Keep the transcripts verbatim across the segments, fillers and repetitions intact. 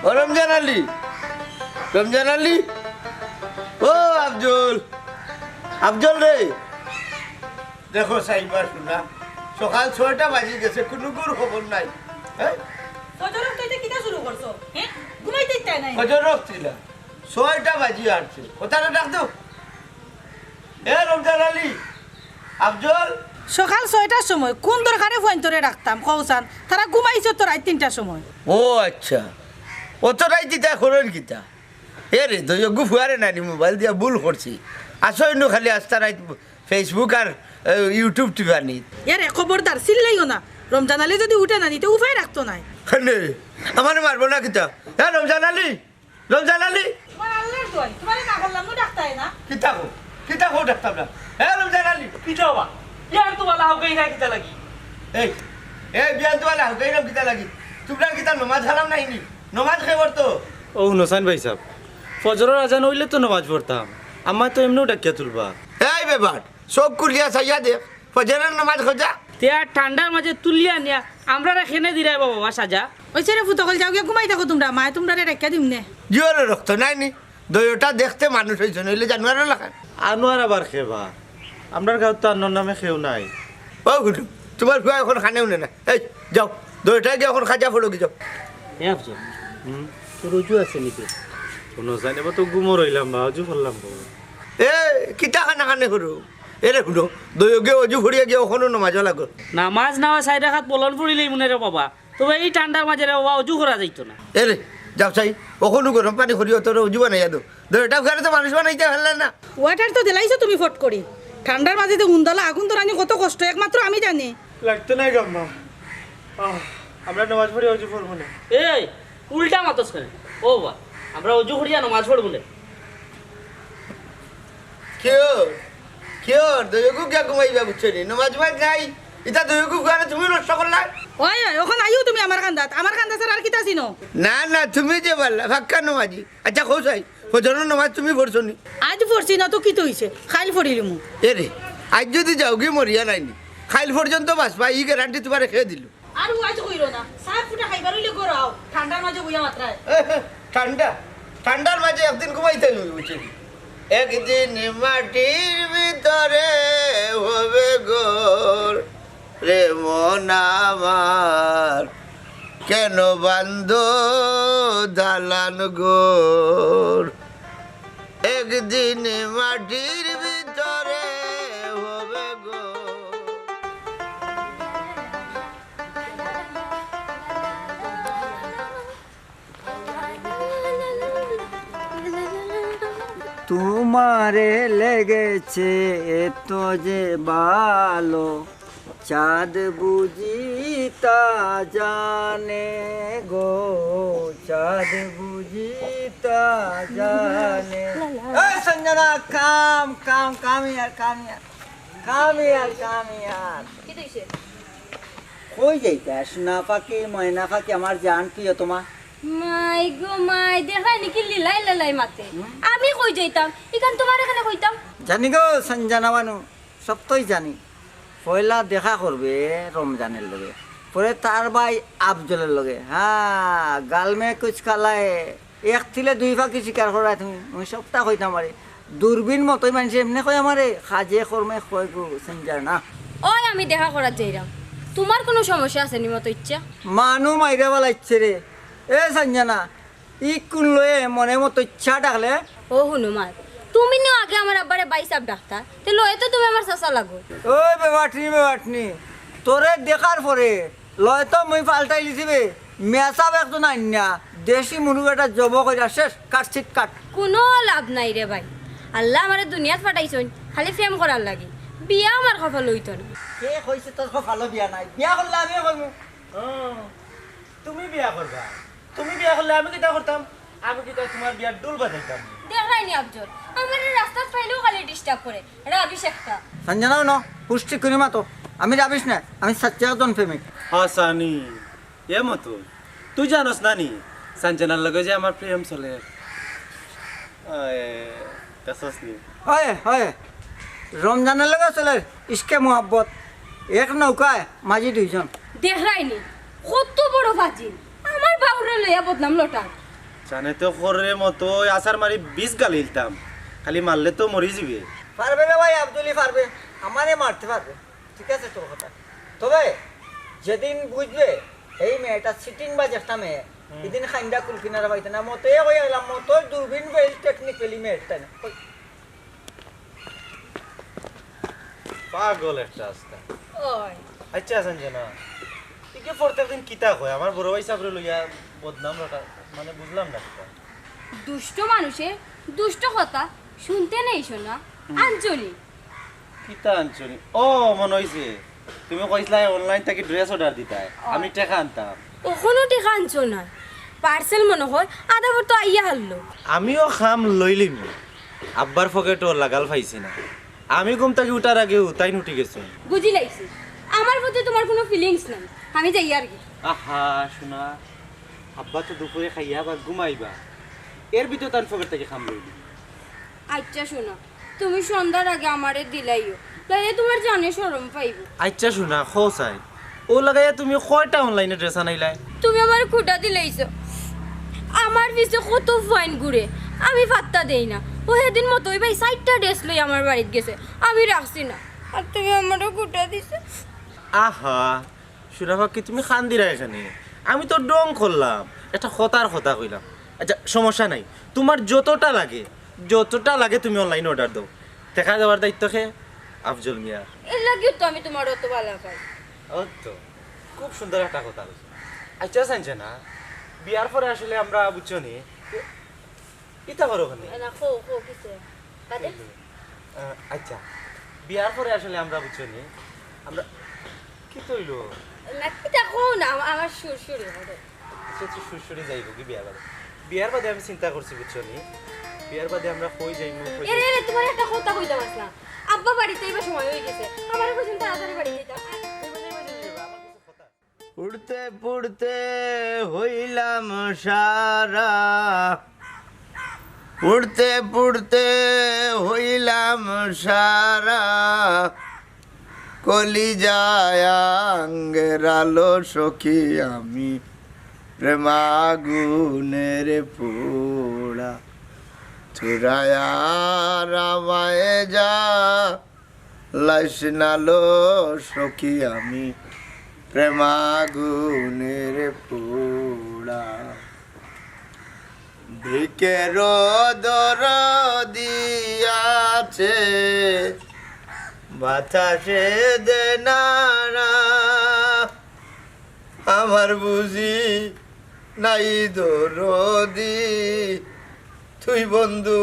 ও রমজান আলী, রমজান আলী, ও আফজল, আফজল রে। দেখো সাইবা শুনা, সকাল ছয়টা বাজি গেছে, কুনুগুর খবর নাই। হ্যাঁ? ফজর অক্ত অইতে কিতা শুরু করছো? হ্যাঁ? ঘুমাইতে ইচ্ছা নাই। ফজর অক্ত ছিলা, ছয়টা বাজি আরছে, কথাটা ডাক দেও। এ রমজান আলী, আফজল। সকাল ছয়টার সময় কুন দরকারে ফুয়াইন্তরে ডাকতাম, কও চাইন? তারা ঘুমাইছে তো রাইত তিনটার সময়। ও আচ্ছা, অত রাইত ইতা করইন কিতা? এ রে, দুইওগু ফুয়ারে নানি মোবাইল দিয়া ভুল করছি। আসো ইনো খালি আস্তা রাইত Facebook আর, এ, YouTube টিপানি। এ রে, খবরদার, চিল্লাইও না। রমজান আলী যদি উঠে নানি, তে উপায় রাখতো নায়। নে, আমারে মারবো না কিতা? এ রমজান আলী, রমজান আলী। তোমার আল্লাহর দোয়াই, তোমারে না বললাম না ডাকতায় না। কিতা কও? কিতা কও ডাকতাম না? এ রমজান আলী। কিতা বা? ইয়ার তো বালা হাউকাই না কিতা লাগি? এই, এই বিয়ান তো বালা হাউকাই না কিতা লাগি? তোমরা কিতা নমাজ হারাম নাইনি? নমাজ কে পড়তো? ও হুনো চাইন ভাইসাব, ফজরর আজান অইলে তো নমাজ পড়তাম, আম্মায় তো এমনেউ ডাকিয়া তুলবা। এই বেবাট, চউখ খুলিয়া চাইয়া দেখ, ফজরর নমাজ খজা। তে আর ঠান্ডার মাঝে তুলিয়া নিয়া আমরারে কেনে দিরায় বাবা সাজা। অইছে রে ফুত অকল, যাও গিয়া ঘুমাই থাকো তোমরা, মায়ে তোমরারে ডাকিয়া দিমনে। জিওরে রক্ত নাইনি, দুইওটা দেখতে মানুষ অইছে, নইলে জানোয়ারর লাখান। আনোয়ার আবার কে বা? আমরার গাঁওত তো আনোয়ার নামে কেউ নাই। ও হুনো, তোমার ফুয়া অখন কানে হুনে না। এই, যাও, দুইওটায় গিয়া অখন খাজা পড়ো গি যাও। এ আফজল, হুম? তোর অজু আছে নি বে? হুনো চাইন, এবার তো ঘুমো রইলাম বা, অজু করলাম বা। এ, কিতা কানা কানে করো? এ রে হুনো, দুইওগে অজু পড়িয়া গিয়া অখনো নমাজো লাগো। নমাজ না অয় চাইর রাকাত বলন পড়িলেই মনে রে বাবা। তবে এই ঠান্ডার মাঝে রে বাবা অজু করা যাইতো না। এ রে, যাও চাই, অখনো গরম পানি করিও, তোরে অজু বানাইয়া দেও। দুইওটা ফুয়ারে তো মানুষ বানাইতা পারলা না। ওয়াটার তো দিলাইছো তুমি ফট করি। ঠান্ডার মাঝে যে হুন্দালা আগুন ধরানি কত কষ্ট, একমাত্র আমি জানি। লাগতো নায় গো আম্মা। আহ, আমরা নমাজ পড়ি অজু পড়মু নে। এই, উল্টা মাতস কেনে? ও বা, আমরা অজু করিয়া নমাজ পড়মু নে। কিওর? কিওর? দুইওগু গিয়া ঘুমাইবা বুঝছো নি? নমাজ মাজ নাই। ইতা দুইওগু ফুয়ারে তুমি নষ্ট করলা। ওই, ওই, অখন আইও তুমি আমার কান্দাত। আমার কান্দা ছাড়া আর কিতা চিনো? না, না, তুমি যে পারলা, পাক্কা নমাজি। আচ্ছা, কও চাই, ফজরর নমাজ তুমি পড়ছো নি? আইজ পড়ছি না তো কিতা অইছে? কাইল পড়িলিমু। এ রে, আইজ যদি যাওগি মরিয়া নাইনি, কাইল পর্যন্ত বাঁচবা, ই গ্যারান্টি তোমারে কে দিলো? আর ওয়াজ কইরো না, চা ফুটা খাইবার অইলে ঘরো আও, ঠান্ডার মাঝে বইয়া মাতরায়। ঠান্ডা, ঠান্ডার মাঝে একদিন ঘুমাইতে অইবো, বুঝছো নি? একদিন মাটির ভিতরে হবে ঘর, রে মন আমার, কেন বান্ধো দালান ঘর? একদিন মাটির ভিতরে হবে ঘর। তোমারে লেগেছে এত যে ভালো, চাঁদ বুঝি তা জানে গো, চাঁদ বুঝি তা জানে। এই Sanjana, come, come, come here, come here, come here, come here। কিতা অইছে? কই যাইতায় সোনা পাখি, ময়না পাখি, আমার জান প্রিয়তমা? মাই গো মাই, দেখরায় নি কিলা লীলায় লীলায় মাতে। হুম? আমি কই যাইতাম, ইখান তোমারে কেনে কইতাম? জানি গো সঞ্জনা বানু, সবতাউ জানি। পয়লা দেখা করবে রমজানর লগে, পরে তার ভাই আফজলর লগে। হ্যাঁ, গাল মে কুছ কালা হে, এক তিলে দুই পাখি শিকার করায় তুমি। আমি সবতা কইতাম পারি। দূরবীন মতই মানষে এমনে কয় আমারে, কাজে কর্মে কয় গো সঞ্জনা। ওই আমি দেখা করাত যাইরাম, তোমার কুনু সমস্যা আছে নি মতো ইচ্ছা? মানু মাইরা ফালাইছে রে। এ সঞ্জনা, ই কুন লয়ে মনে মতো ইচ্ছা ডাকলে? ও হুনো মাই, তুমি নিও আগে আমার আব্বারে ভাইসাব ডাকতা, তে লয়ে তো তুমি আমার চাচা লাগো। ওই বেবাটনি, বেবাটনি, তোরে দেখার পরে লয় তো মুই পাল্টাইলিছি বে। মেসাব একজন আইন্না, দেশি মুরগ একটা জবো কইরা শেষ, কাটছিট কাট। কুনু লাভ নাই রে ভাই, আল্লায় আমারে দুনিয়াত পাঠাইছইন খালি প্রেম করার লাগি, বিয়া আমার কপালো অইতো না। কে কইছে তোর কপালো বিয়া নাই? বিয়া করলে আমিও করমু। ও, তুমি বিয়া করবা? তুমি বিয়া করলে আমি কিতা করতাম? আমি কিতা তোমার বিয়ার ঢুল বাজাইতাম? দেখরায় নি আফজল, আমারে রাস্তাত পাইলেও খালি disturb করে, rubbish একটা। সঞ্জনা, হুনো, হুশ ঠিক করি মাতো। আমি rubbish না, আমি সাচ্চা একজন প্রেমিক। হাসানি, এ মতো, তুই জানোস না নি, সঞ্জনার লগে যে আমার প্রেম চলে? আয়, দেখছস নি? হয়, হয়। রমজানর লগে চলের ইশকে মোহাব্বত। এক নৌকায় মাঝি দুইজন। দেখরায় নি, কত বড় ফাজিল। আমার বাউরে লইয়া বদনাম লটার। জানে তো করে মতো আছাড় মারি বিষ গালিলতাম, খালি মারলে তো মরি যিবে। পারবে রে ভাই আব্দুলি, পারবে, আমারে মারতে পারবে, ঠিক আছে তোর কথা। তবে যেদিন বুঝবে এই মেয়েটা চিটিং বাজ একটা মেয়ে, হুম। এদিন খাইন্দা কুলকিনারা পাইতে না, মতো কই গেলাম, মতো দূরবীন বেল টেকনিক পেলি মেয়েটা না। কই? পাগল একটা আস্তা। ওই। আচ্ছা, সঞ্জনা, ইকে প্রত্যেক দিন কিতা কয়? আমার বড় ভাই সাবরে লইয়া বদনাম রটা, মানে বুঝলাম না কিতা। দুষ্ট মানুষের দুষ্ট কথা শুনতে নেই শোনা। হুম। আঞ্জলি। কিতা আঞ্জলি? ও, মনে হইছে, তুমি কইছলা অনলাইন থাকি ড্রেস অর্ডার দিতায়, ও। আমি টেকা আনতাম। অখনো টেকা আনছো না? পার্সেল মনে হয় আধা পথ আইয়া হারলো। আমিও খাম লইলিমু, আব্বার পকেটও লাগাল পাইছি না। আমি ঘুম থাকি উঠার আগেউ তাইন উঠি গেছইন। বুঝি লাইছি, আমার প্রতি তোমার কোনো ফিলিংস নাই, আমি যাই আর কি। আহা, শোনা, আব্বা তো দুপুরে খাইয়া আবার ঘুমাইবা, এর ভিতরে তান পকেট থাকি খাম লইলিমু। আচ্ছা শোনা, তুমি সন্ধ্যার আগে আমারে দিলাইও, তাইলে তোমার জানে শরম পাইবো। আচ্ছা শোনা, কও চাই, ও লাগাইয়া তুমি কয়টা অনলাইনে ড্রেস আনাইলায়? তুমি আমারে খুটা দিলাইছো, আমার পিছে কত ফাইন ঘুরে, আমি পাত্তা দেই না। ও সেদিন মতই ভাই চাইরটা ড্রেস লই আমার বাড়িত গেছে, আমি রাখছি না, আর তুমি আমারে খুটা দিছো। আহা, শোনা পাখি, তুমি কান্দিরায় কেনে? আমি তো ঢং করলাম, একটা কথার কথা কইলাম। আচ্ছা, সমস্যা নাই, তোমার যতটা লাগে, যতটা লাগে তুমি অনলাইনে অর্ডার দাও। টেকা দেওয়ার দায়িত্ব কে? আফজল মিয়া। এর লাগিও তো আমি তোমার অত ভালা পাই। ও তো, খুব সুন্দর একটা কথা কইছো। আচ্ছা, সঞ্জনা, বিয়ার পরে আসলে আমরা, বুঝছো নি, ইতা করো কেনে? না, কও, কও, কিসে? কাদের? আহ, আচ্ছা, বিয়ার পরে আসলে আমরা, বুঝছো নি, আমরা, কিতা অইলো? না, কিতা কও না, আমা-, আমার সুরসুরি করে। সে তো সুরসুরি যাইবো কি বিয়ার বাদে? বিয়ার বাদে আমি চিন্তা করছি, বুঝছো নি, বিয়ার বাদে আমরা কই যাইমু, কই এরে, যাইমু? এরে, তোমার একটা কথা কইতাম আছলাম। আব্বা বাড়িত আইবার সময় অই গেছে, আমারে কইছইন তাড়াতাড়ি বাড়িত যাইতাম। উঠতে পড়তে হইলাম সারা, উঠতে পড়তে হইলাম সারা, কলিজায় আঙ্গেরালো সখী আমি, প্রেম আগুনের পোড়া, চুরায়া রামায় যা লাইস না লো সখী আমি, প্রেম আগুনের পোড়া। ভিকের দরদি আছে, বাতাসে দে নাড়া। আমার বুঝি নাই দরদি, তুই বন্ধু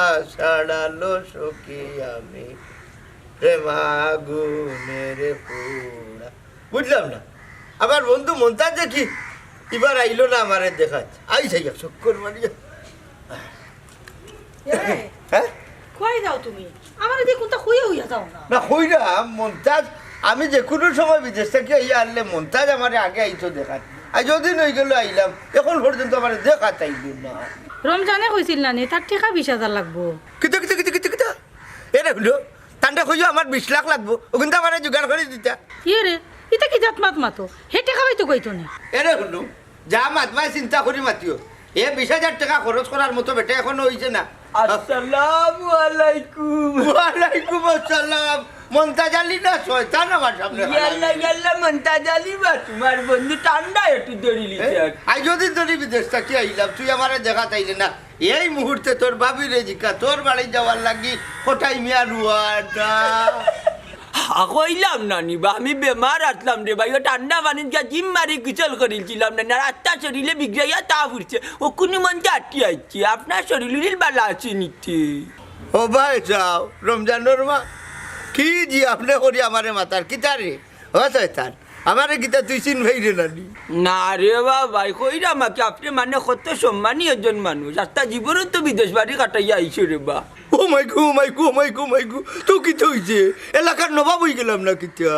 আছাড়ালো সখী আমি, প্রেম আগুনের পোড়া। বুঝলাম না, আমার বন্ধু মন্তাজ দেখি ইবার আইলো না আমারে দেখাত। আই যাই এক চক্কর মারিয়া। এরে, হ্যাঁ? কই যাও তুমি? আমারে দিয়া কুনতা কইয়া অইয়া যাও না। না, কইরাম, মন্তাজ, আমি যে কুনু সময় বিদেশ থাকি আইয়া হারলে মন্তাজ আমারে আগে আইতো দেখাত। আইজ অদিন অই গেল আইলাম, এখন পর্যন্ত আমারে দেখাত আইলো না। রমজানে কইছিল না নি, তার টেকা বিশ হাজার লাগবো। কিতা, কিতা, কিতা, কিতা, কিতা? এরে হুনো, তানরে কইও আমার বিশ লাখ লাগবো, অগুইন্তা আমারে জোগাড় করি দিতা। ইয়ে রে, ইতা কি জাত মাত মাতো? হে টেকা পাইতো কইতো নি? এরে হুনো, যা মাতবায় চিন্তা করি মাতিও। এ বিশ হাজার টেকা খরচ করার মতো বেটা এখনো অইছে না। আসসালামু আলাইকুম। ওয়ালাইকুম আসসালাম। মন্তাজ আলী না শয়তান আমার সামনে ইয়াল্লা, হারামি। ইয়াল্লা, মন্তাজ আলী বা তোমার বন্ধু ঠান্ডা একটু ধরি লিছে। এ, আই যদি ধরি বিদেশ থাকি আইলাম, তুই আমারে দেখাত আইলে না। এই মুহূর্তে তোর ভাবিরে জিকা, তোর বাড়ি যাওয়ার লাগি কটাই মিয়া রুয়াটা। আ, কইলাম না নি বা, আমি বেমার আছলাম রে ভাই, ও ঠান্ডা পানিত গিয়া জিম মারি গোসল করিলছিলাম না, না রাস্তা শরীরে বিগড়াইয়া তা ফুরছে, ও কুনু মন্তে আটি আইছি, আপনার শরীর উরিল বালা আছে নিতে। ও ভাই যাও, রমজানর মা, কি জি আপনে করি আমারে মাতার, কিতা রে? ও শয়তান, আমারে কিতা তুই চিন ভাই রে নানি? না রে বাবা, কইরাম কি আপনে মানে কত সম্মানী একজন মানুষ, আস্তা জীবনও তো বিদেশ বাড়ি কাটাইয়া আইছো রে বা। ও মাই গো, ও মাই গো, ও মাই গো, ও মাই গো, তো কিতা অইছে? এলাকার নবাব অই গেলাম না কিতা?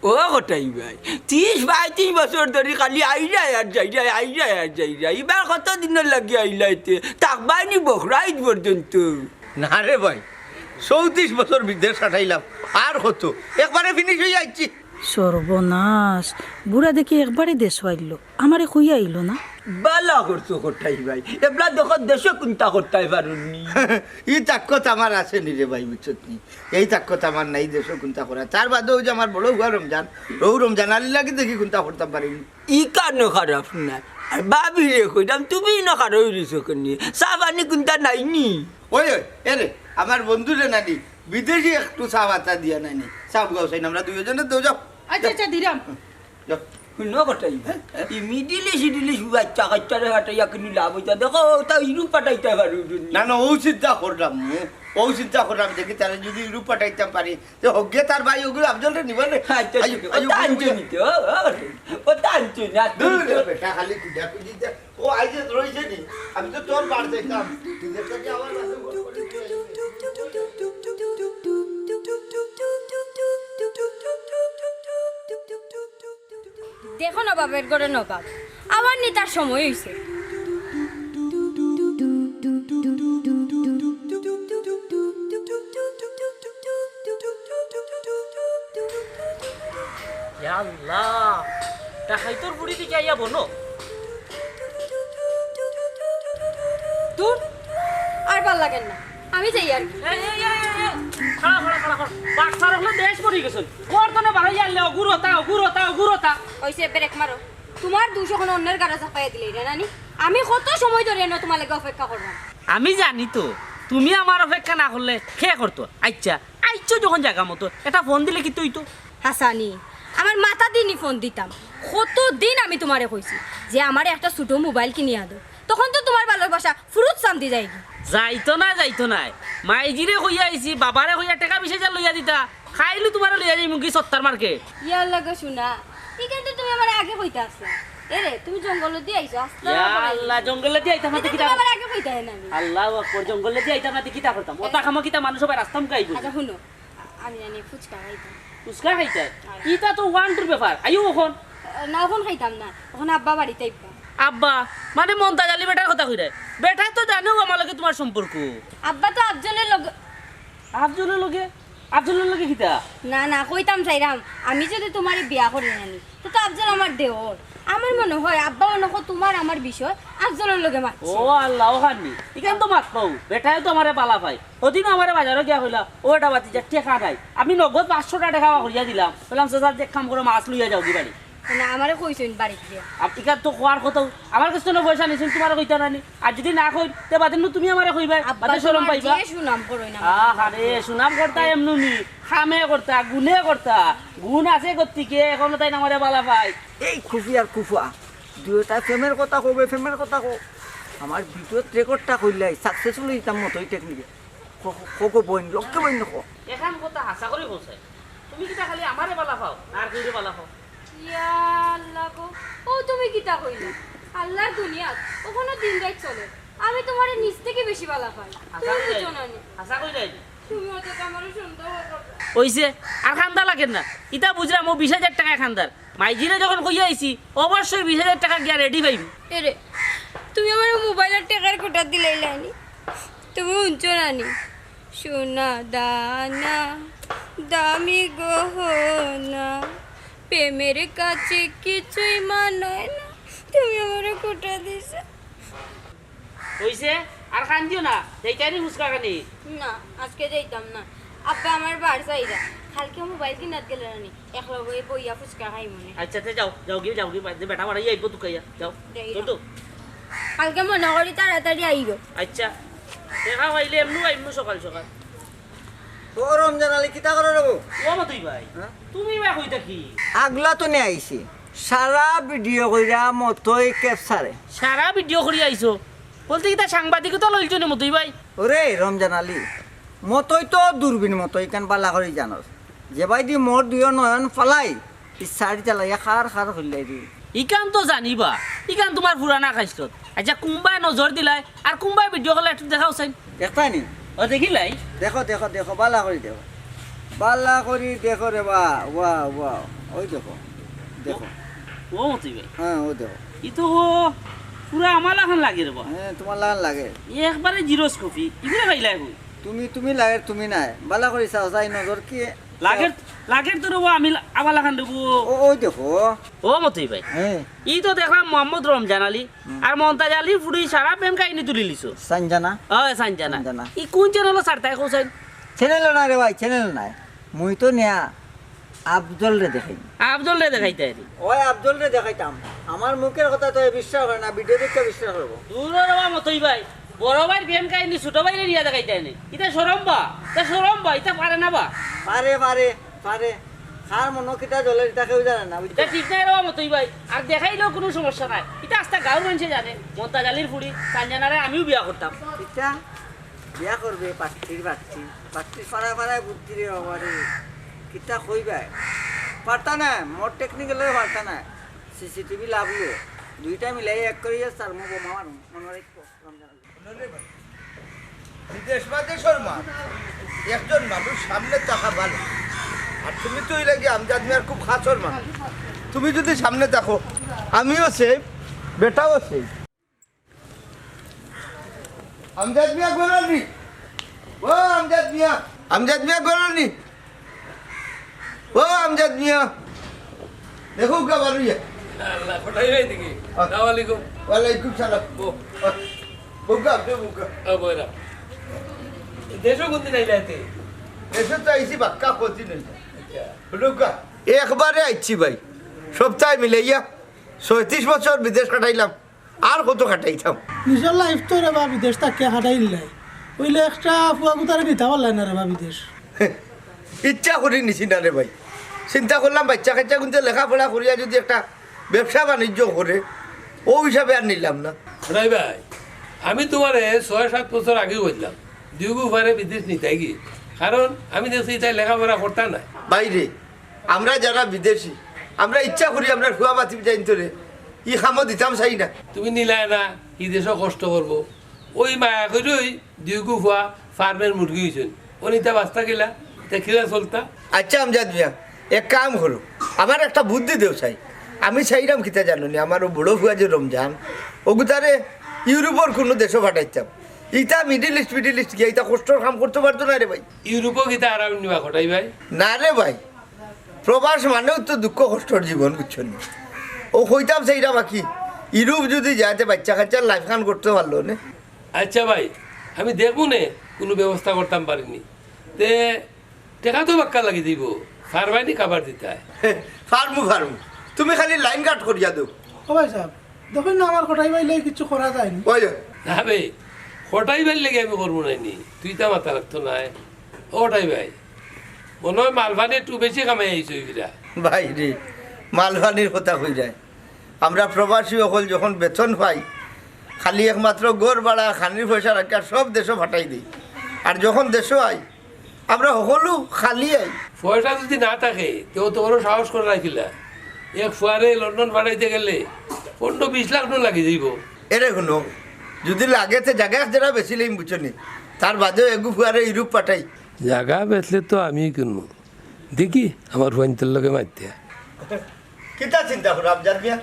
ও কটাই ভাই, ত্রিশ পঁয়ত্রিশ বছর ধরি খালি আইরায় আর যাইরায়, আইরায় আর যাইরায়। ইবার কত দিনর লাগি আইলাইতে? থাকবায়নি বখরাইজ পর্যন্ত? না রে ভাই, চৌত্রিশ বছর বিদেশ কাটাইলাম, আর কত? একবারে ফিনিশ অইয়া আইছি। সর্বনাশ, বুড়া দেখি একবারে দেশো আইলো, আমারে কইয়া আইলো না। বালা করছো কটাই ভাই, এবলা দেখো দেশো কুন্তা করতায় পারুননি। ই তাকত আমার আছে নি রে ভাই, বুঝছত নি? এই তাকত আমার নাই দেশো কুন্তা করা। তার বাদে ওই যে আমার বড় হুয়া রমজান, ও রমজান আলীর লাগি দেখি কুন্তা করতাম পারিনি। ই কানো খারাপ না, আর ভাবিরে কইতাম তুমি ইনো খারাপ অইলিছো কেনে? চা পানি কুন্তা নাই নি? ওই, ওই, এরে, আমার বন্ধুরে নানি, বিদেশি একটু চা পাতা দিয়া নানি। চা বুগাও চাই না, আমরা দুইজনে দেও যাও। আচ্ছা, আচ্ছা, দিরাম। যাও। হুনো কটাই, ই মিডিলি সিডিলি সুবাচ্চা কাচ্চারে কাটাইয়া কিনু লাভ অইতা। দেখো, ও তা ইউরোপ পাঠাইতা পারো। না, না, ও চিন্তা করলাম, ও, ও চিন্তা করলাম, দেখি তারে যদি ইউরোপ পাঠাইতাম পারি, তে হগে তার ভাই ওগুলো আফজলরে নিবা নে। আচ্ছা, আইও, ঠিক আছে। আইও, ও তা আইও, আনছো আইও। নিতে, ও, ও, ও তা আনছো না, দূর রে বেটা, খালি কুদা কুদি দে। ও আইজ রইছে নি? আমি তো তোর বার দেখলাম। তুই দেখতে কি আমার বাসে ফোন করে? দেখো নবাবের ঘরে নবাব, আবার নি তার সময় অইছে। ইয়া আল্লাহ, ডাকাইতর বুড়ি দিকে আইয়া বনো। দূর, আর ভাল লাগের না, আমি যাই আর কি। এই, এই, এই, এই, এই, খাড়া, খাড়া, খাড়া, খাড়া। বাচ্চার হলো দেশ পড়ি গেছে। ঘর তনে বাড়াই আনলে অগুরতা, অগুরতা, অগুরতা। অইছে, ব্রেক মারো। তোমার দুষ অখন অন্যের গাড়ো চাপাইয়া দিলে, এটা নানি? আমি কত সময় ধরে এনে তোমার লাগি অপেক্ষা করলাম। আমি জানি তো, তুমি আমার অপেক্ষা না করলে কে করতো? আচ্ছা, আইছো যখন জাগা মতো, একটা ফোন দিলে কিতা অইতো? হাসানি, আমার মাথা দিনই ফোন দিতাম। কতদিন আমি তোমারে কইছি যে আমারে একটা ছোট মোবাইল কিনিয়া দেও, তখন তো তোমার ভালোবাসা ফুরুত চান্দি যায়গি। যাইতো না, যাইতো না। মাইজিরে কইয়া আইছি, বাবারে কইয়া টেকা বিশ হাজার লইয়া দিতা, খাইলু তোমারে লইয়া যাইমু গি সত্তার মার্কেট। ইয়ার লগে শুনা, ইখান তো তুমি আমারে আগে কইতা আছলা। এরে, তুমি জঙ্গল দিয়া আইছো, আস্তে ইয়া আল্লাহ, জঙ্গল দিয়া আইতাম না, ইটা কিতা তুমি আমারে আগে কইতা না আমি। আল্লাহু আকবার, জঙ্গল দিয়া আইতাম না, কিতা করতাম? ওটা খামো কিতা মানুষ সবাই রাস্তা মুখে আইবো। আচ্ছা, হুনো, আমি জানি ফুচকা খাইতাম। ফুচকা খাইতায়? হ্যাঁ। ইটা তো ওয়ান টুর ব্যাপার। আইও অখন। না, অখন খাইতাম না, অখন আব্বা বাড়িত আইবা। আব্বা? মানে মন্তাজ আলী বেটার কথা কইরায়? বেটায় তো জানেও আমার লগে তোমার সম্পর্ক। আব্বা তো আফজলর লগে। আফজলর লগে? আফজলর লগে কিতা? না, না, কইতাম চাইরাম, আমি যদি তোমারে বিয়া করি নানি, তে তো আফজল আমার দেওর। আমার মনে হয় আব্বা অনকো তোমার আমার বিষয় আফজলর লগে মাতছে। ও আল্লাহ, অখান নি। ইখান তো মাত পাও, বেটায় তো আমারে বালা পায়। ওদিনও আমারে বাজারো গিয়া কইলা, "ও এটা বাতি যা, টেকা নাই।" আমি নগদ পাঁচশো টেকা করিয়া দিলাম। কইলাম, "চাচা, এক কাম করো, মাছ লইয়া যাওগি বাড়ি।" না, আমারে কইছইন বাড়িত গিয়া। আপ-, ইখান তো কওয়ার কথা, আমার কাছ থনে পয়সা নিছইন, তোমারে কইতা না নি? আর যদি না কই, তে বাদে নু তুমি আমারে কইবায়, আব্বা, বাদে শরম তোমার পাইবা। যে সুনাম করইন আমার। আহা রে, সুনাম করতা এমনু নি, কামে করতা, গুণে করতা, গুণ আছে গতিকে, এখনো তাইন আমারে বালা পায়। এই খুফি আর খুফা, দুইটায় প্রেমের কথা কইবে, প্রেমের কথা কও। আমার ভিডিওত রেকর্ডটা কইলাই, সাকসেসফুল অইতাম মতই টেকনিকে। কো, কো, কো, বইন, লক্ষ্মী বইন, কো। এখান কথা হাছা করি কইছে। তুমি কিতা খালি আমারে বালা পাও, না আর কেউরে বালা পাও? ইয়া আল্লাহ গো, ও তুমি কিতা কইলা? আল্লাহর দুনিয়াত অখনো দিন রাইত চলে। আমি তোমারে নিজ থাকি বেশি বালা পাই। হাছা তুমি কইলাই? বুঝো না নি? হাছা কইলাই? তুমি অত আমারে সন্দেহ করো। অইছে, আর কান্দা লাগের না। ইতা বুঝলাম, ও বিশ হাজার টেকায় কান্দার। মাইজিরে যখন কইয়া আইছি, অবশ্যই বিশ হাজার টেকা গিয়া রেডি পাইবো। এরে, তুমি আমারে মোবাইলর টেকার কোটা দিলাইলায় নি? তুমি হুনছো না নি? সোনা দানা, দামি গহনা, প্রেমের কাছে কিছুই মানায় না। তুমি আমারে কোটা দিছো। অইছে, আর কান্দিও না, যাইতায় নি ফুচকা খানি? না, আজকে যাইতাম না। আব্বা আমার বার চাইরা, কালকে মোবাইল কিনাত গেলে না নি, একলগে বইয়া ফুচকা খাইমু নে। আচ্ছা, তে যাও, যাওগি, যাওগি, বাদে বেটা বাড়াই আইবো তুকাইয়া, যাও। যাই চল যাও। তো। কালকে মনো করি তাড়াতাড়ি আইও। আচ্ছা, দেখা পাইলে এমনু আইমু সকাল সকাল। ও রমজান আলী, কিতা করো রে বউ? ও মতই ভাই, হ্যাঁ? তুমি বা কইতা কি? আগলা তো নে আইছি, সারা ভিডিও কইরা মতই ক্যাপচারে। সারা ভিডিও করি আইছো? বলতে কিতা সাংবাদিকতা লইছো নি মতই ভাই? ওরে রমজান আলী, মতই তো দূরবীন মতই, ইখান বালা করি জানোস। যেবায়দি মোর দুইও নয়ন ফালাই, ই সারি চালাইয়া খার খার হইলাই দি। ইখান তো জানিবা, ইখান তোমার পুরানা খাইছত। আচ্ছা, কুম্বায় নজর দিলাই, আর কুম্বায় ভিডিও কলে একটু দেখাও চাইন। দেখতায় নি? ও দেখিলাই? দেখো, দেখো, দেখো, বালা করি দেখো। বালা করি দেখো রে বা, ওয়া, ওয়া, ওই দেখো, দেখো। ও মতই ভাই। হ্যাঁ, ও দেখো। ই তো ও পুরা আমার লাখান লাগে রে বা। হ্যাঁ, তোমার লাখান লাগে। ই একবারে জেরক্স কপি। ইগুলা পাইলাই কই? তুমি, তুমি লাগে, তুমি নাই। বালা করি চাও, চাই নজর কি লাগের, লাগের তো রবো, আমি আবার লাখান দেবো। ও, ওই দেখো। ও মতই ভাই, হ্যাঁ। ই তো দেখলাম মোহাম্মদ রমজান আলী আর মন্তাজ আলীর ফুড়ি সারা প্রেম কাহিনী তুলি লিছো। সানজানা। ও, সানজানা। সানজানা। ই কোন চ্যানেল ছাড়তায় কও চাইন? চ্যানেল না রে ভাই, চ্যানেল নাই। মুই তো নিয়া আফজল রে দেখাই। আফজল রে দেখাইতায় নি? ওই আফজল রে দেখাইতাম। আমার মুখের কথা তো এ বিশ্বাস করে না, ভিডিও দেখে বিশ্বাস করবো। দূর রে বা মতই ভাই, বড় ভাইর প্রেম কাহিনী ছোট ভাইরে নিয়া দেখাইতায় নি? ইতা শরম বা, ইতা শরম বা, ইতা পারে না বা। পারে, পারে, পারে। কার মনো কিতা জ্বলে, ইতা কেউ জানে না, বুঝছো? ইতা ঠিক নাই রে বা মতই ভাই, আর দেখাইলেও কুনু সমস্যা নাই। ইতা আস্তা গাঁওর মানষে জানে, মন্তাজ আলীর ফুড়ি সানজানারে আমিও বিয়া করতাম। ইতা বিয়া করবে পাত্রীর পাত্রী, পাত্রীর ফাড়ায় ফাড়ায় বুদ্ধি রে বাবা রে। কিতা কইবায়? পারতা না, মোর টেকনিক লইয়া পারতা না। সিসিটিভি লাভলো, দুইটা মিলাই এক করিয়া তার মুখ বোমা মারুম, মনো রাখো। বিদেশ বাদেশর মা, একজন মানুষ সামনে থাকা ভালো। আর তুমি তো ওই লাগে আমজাদ মিয়ার খুব খাসর মানুষ। তুমি যদি সামনে থাকো, আমিও সেফ, বেটাও সেফ। আমজাদ মিয়া ঘরো নি? ও আমজাদ মিয়া, আমজাদ মিয়া ঘরো নি? ও আমজাদ মিয়া, দেখো গা বারুইয়া। আল্লাহ, কোথায় যাই দেখি? আ- আসসালামু আলাইকুম। ওয়ালাইকুম সালাম। বউ। আ, বউকা, আপনি বউকা। আ, বউরা। দেশো কোন দিন আইলা এতে? দেশো তো আইছি বাক্কা কদিন হইল। আচ্ছা। বউকা, একবারে আইছি ভাই। সপ্তাহে মিলাইয়া ছয়ত্রিশ বছর বিদেশ কাটাইলাম। আর কত কাটাইতাম? নিজর লাইফ তো রে বা বিদেশ থাকিয়া কাটাইলাই। অইলে একটা ফুয়া গুতারে নিতা পারলায় না রে বা বিদেশ। ইচ্ছা করি নিছি না রে ভাই। চিন্তা করলাম বাচ্চা কাচ্চা কিন্তু লেখাপড়া করিয়া যদি একটা ব্যবসা বাণিজ্য করে, ও হিসাবে আর নিলাম না। রাই ভাই, আমি তুমারে ছয় সাত বছর আগেউ কইলাম, দুইগু ফুয়ারে বিদেশ নিতায়গি। কারণ আমি দেখছি ইতায় লেখাপড়া করতা নায়। বাইরে, আমরা যারা বিদেশি, আমরা ইচ্ছা করি আমরা ফুয়া বাতি যাইন তোরে, ই কামো দিতাম চাই না। তুমি নিলায় না, ই দেশো কষ্ট করবো। ওই মায়া করি ওই দুইগু ফুয়া ফার্মের মুরগি হইছইন। ও নিতা বাস্তা গেলা, তে কিলা চলতা? আচ্ছা, আমজাদ মিয়া, এক কাম করো, আমার একটা বুদ্ধি দেও চাই। আমি চাইরাম কিতা জানো নি, আমার ও বড় ফুয়া যে রমজান, ওগুতারে ইউরোপর কুনু দেশো পাঠাইতাম। ইতা মিডল ইস্ট, মিডল ইস্ট গিয়া ইতা কষ্টর কাম করতে পারতো না রে ভাই। ইউরোপো কিতা আরাম নিবা কটাই ভাই? না রে ভাই, প্রবাস মানেও তো দুঃখ কষ্টর জীবন, বুঝছো নি? ও কইতাম সেইটা বাকি, ইউরোপ যদি যায়, তে বাচ্চা কাচ্চার লাইফ খান করতে পারলো নে। আচ্ছা ভাই, আমি দেখমু নে, কুনু ব্যবস্থা করতাম পারি নি। তে টেকা তো বাক্কা লাগি দিব, ফারবায় নি কাবার দিতায়? ফারমু, ফারমু। তুমি খালি লাইন কাট করিয়া দেও। ও ভাই সাব, দেখইন না, আমার কটাই ভাইর লাগি কিচ্ছু করা যায় নি। ওই যে। না বে, কটাই ভাইর লাগি আমি করমু নায় নি, তুই তো মাথা লাগতো নায়। ও কটাই ভাই, মনো অয় মালপানি একটু বেশি কামাই আইছো ইরা। ভাই রে, মালপানির কথা কইরায়। আমরা প্রবাসী অকল যখন বেতন পাই, খালি একমাত্র ঘর ভাড়া, খানির পয়সা রাখিয়া সব দেশো পাঠাই দেই। আর যখন দেশো আই, আমরা হকলউ খালি আই। পয়সা যদি না থাকে, তে অত বড় সাহস করিয়া রাখিলা। এক ফুয়ারে লন্ডন পাঠাইতে গেলে পনরো বিশ লাখ টেকা লাগি যাইবো। এরে হুনো, যদি লাগে তে জাগা এক জেরা বেচিলাইমু, বুঝছো নি? তার বাদেও এগু ফুয়ারে ইউরোপ পাঠাই। জাগা বেচলে তো আমিউ কিনমু। দেখি, আমার ফুয়াইন্তর লগে মাতিয়া। কিতা চিন্তা করো, আমজাদ মিয়া?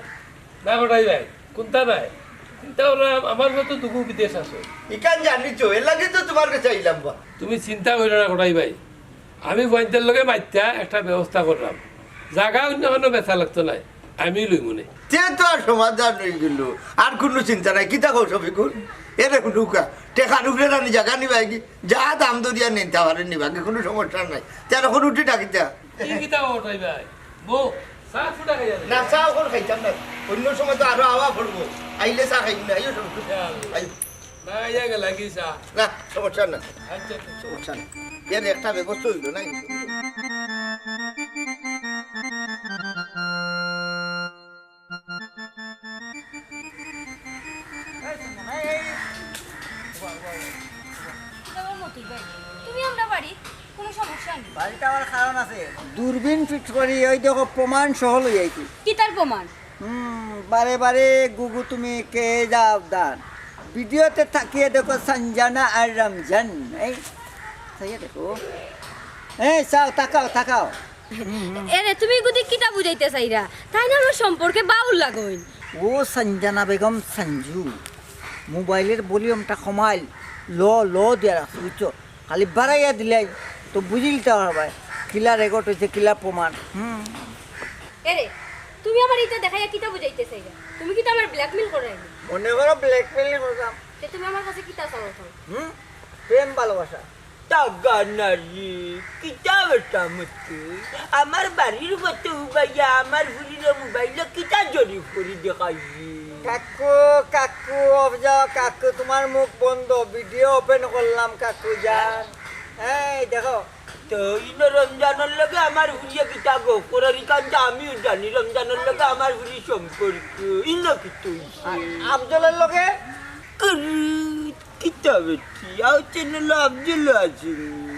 না কটাই ভাই, কুন্তা নাই। চিন্তা করো, আমার মতো দুগু বিদেশ আছে। ইখান জানি তো, এর লাগি তো তুমার গেছে আইলাম বা। তুমি চিন্তা করো না কটাই ভাই, আমি ফুয়াইন্তর লগে মাতিয়া একটা ব্যবস্থা কররাম। জাগা অইন্য কুনু বেচা লাগতো নায়, আমি লইমু নে। তে তো আর সমাধান অইগেলো, আর কুনু চিন্তা নাই। কিতা কও শফিকুল? এরে হুনুক্কা, টেকার উপরে রানি জাগা নিবায়গি, যা দাম দরিয়া নিতা পারে নিবায়গি, কুনু সমস্যা নাই। তে আর অখন উঠি ডাকিতা। কি কিতা কও কটাই ভাই? বউ, চা ফুটা খাইয়া দে। না, চা অখন খাইতাম না। অইন্য সময় তো আরো আওয়া পড়বো। আইলে চা খাইমু না। আইও, সব। ইয়া আল্লাহ। আইও। না, আইয়া গেলা কি চা? না, সমস্যা না। আচ্ছা, আচ্ছা। সমস্যা না। এর একটা ব্যবস্থা অইলো না কিন্তু। এই, এই, এই। বাবা মতি ভাই, তুমি আমরা বাড়ি? কুনু সমস্যা নাই। বাড়িত আওয়ার কারণ আছে। দূরবীন ফিট করি, ওই দেখো প্রমাণ সহ লই আইছি। কিতার প্রমাণ? হুম, বারে বারে গুগু তুমি কে যাও দান। ভিডিওতে থাকিয়া দেখো সানজানা আর রমজান। এই, চাইয়া দেখো। এই, চাও, তাকাও, তাকাও। এরে, তুমি ইগুদি কিতা বুঝাইতে চাইরা? তাইন আমরার সম্পর্কে বাউল লাগইন। ও সানজানা বেগম সানজু, মোবাইলর ভলিউমটা কমাইল, লো, লো দিয়া রাখছো, বুঝছো? খালি বাড়াইয়া দিলাই তো বুঝিলিতা পারবায়। কিলা রেকর্ড অইছে, কিলা প্রমাণ। হুম। এরে, তুমি আমারে ইতা দেখাইয়া কিতা বুঝাইতে চাইরায়? তুমি কিতা আমারে blackmail কররায় নি? মনে করো blackmail করলাম। তে তুমি আমার কাছে কিতা চাও অখন? হুম? প্রেম ভালোবাসা। টাকা নারী, কিতা বেটা মতে? আমার বাড়ির মতো উবাইয়া আমার ফুরির মোবাইলো কিতা জরিফ করি দেখাইলি? কাকু, কাকু, off যাও কাকু, তোমার মুখ বন্ধ, ভিডিও ওপেন করলাম কাকু জান। এই দেখো, তো ইনো রমজানর লগে আমার ফুরিয়ে কিতা গো? পুরারিকান্ত আমিও জানি রমজানর লগে আমার ফুরির সম্পর্ক। ইনো কিতা অইছে? আ-, আফজলর লগে? কুরুত, কিতা বেটি? আও চ্যানেল আফজল আছে।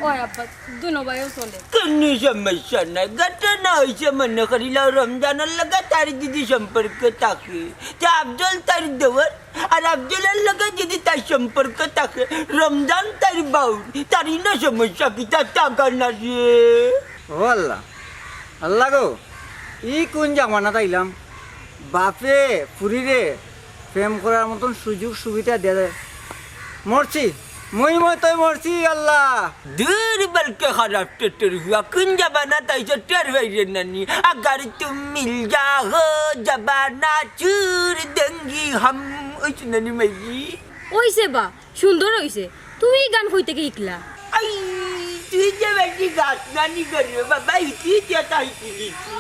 ওই আব্বা, দুনো ভাইও চলে। কোনো সমস্যা নাই। ঘটনা অইছে মনে করিলাও রমজানর লগে তার যদি সম্পর্ক থাকে, তে আফজল তার দেওর, আর আফজলর লগে যদি তার সম্পর্ক থাকে, রমজান তার বাউর, তার ইনো সমস্যা কিতা? টাকা নারী। ও আল্লাহ, আল্লাহ গো, ই কোন জামানাত আইলাম? বাপে ফুরিরে প্রেম করার মতন সুযোগ সুবিধা দেয়। মরছি, মুই মতই মরছি, আল্লাহ। দূর বলকে খারাপ টেটের হুয়া, কোন জামানাত আইছো টের পাইরে নানি? আগার তুম মিল যাও জামানা চুর দেঙ্গি হাম। অইছে নানি মাইজি? অইছে বা, সুন্দর অইছে। তুমি ই গান কই থাকি হিকলা? আই, তুই যে বেটি গাছ নানি করিও বাবা, ইতি ইতি এটা হিকিলিছি।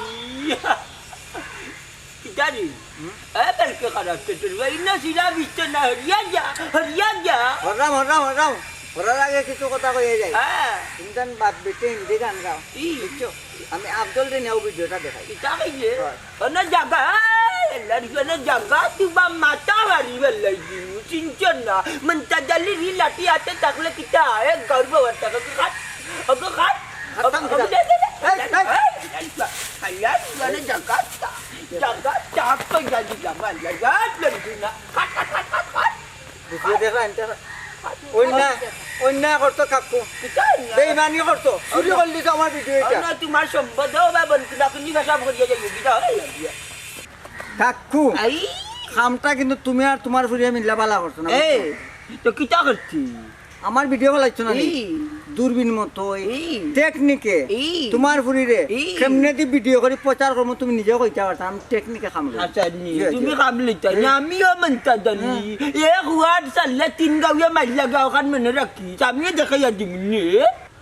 কিতারে? হুম? এ, বেলকে খারাপ তো তোর ভাই, না সিরা বিস্ত না, হরিয়া যা, হরিয়া যা। হরাম, হরাম, হরাম। হরার আগে কিছু কথা কইয়া যাই। হ্যাঁ। ইনতান বাপ বেটে হিন্দি গান গাও। ই। বুঝছো? আমি আফজলরে নিয়াও ভিডিওটা দেখাই। কিতা কইলে? হয়। অন্য জাগা, এই, আল্লাহর অন্য জাগা, তুই বা মাথা মারি বেলাই দিমু, চিনছ না। মন্তাজ আলীর ই লাঠি হাতে থাকলে কিতা, এক গর্ব হতে, ওকে খাট, ওকে খাট, খাতাম ওকে, ওকে, কিতা? এই, এই। এই, আল্লাহ, আল্লাহর অন্য জাগা, জাগা, চাপ তো জানি জামা, আল্লাহ, জাত লড়ি না। খাট, খাট, খাট, খাট, খাট। ভিডিও দেখো, আনতে অন্যায়, অন্যায় করতো কাকু। কিতা অন্যায়? বেইমানি করতো। চুরি করলি তো আমার ভিডিও এটা। না, তোমার সম্পদ ও বা বন্ধু, না, তুমি সব করিয়া যাইও, কিতা হয়? কাকু, আই। কামটা কিন্তু তুমি আর তোমার ফুরিয়ে মিল্লা বালা করছো না, এই, বুঝছো? তো কিতা করছি? আমার ভিডিও বানাইছো না নি? এই। দূরবীন মতো, এই এই। টেকনিকে, এই। তোমার ফুরিরে, এই। কেমনে দি ভিডিও করি প্রচার করমু তুমি নিজেও কইতা পারতা, আমি টেকনিকে কাম লই। আচ্ছা, নি, জি, তুমি জি। কাম লইতা, হুম। না, আমিও মানতা জানি। হুম। এক ওয়ার্ড চাললে তিন গাউয়া মাইল লাগে, ওখান মনে রাখিস, আমিও দেখাইয়া দিমু নে।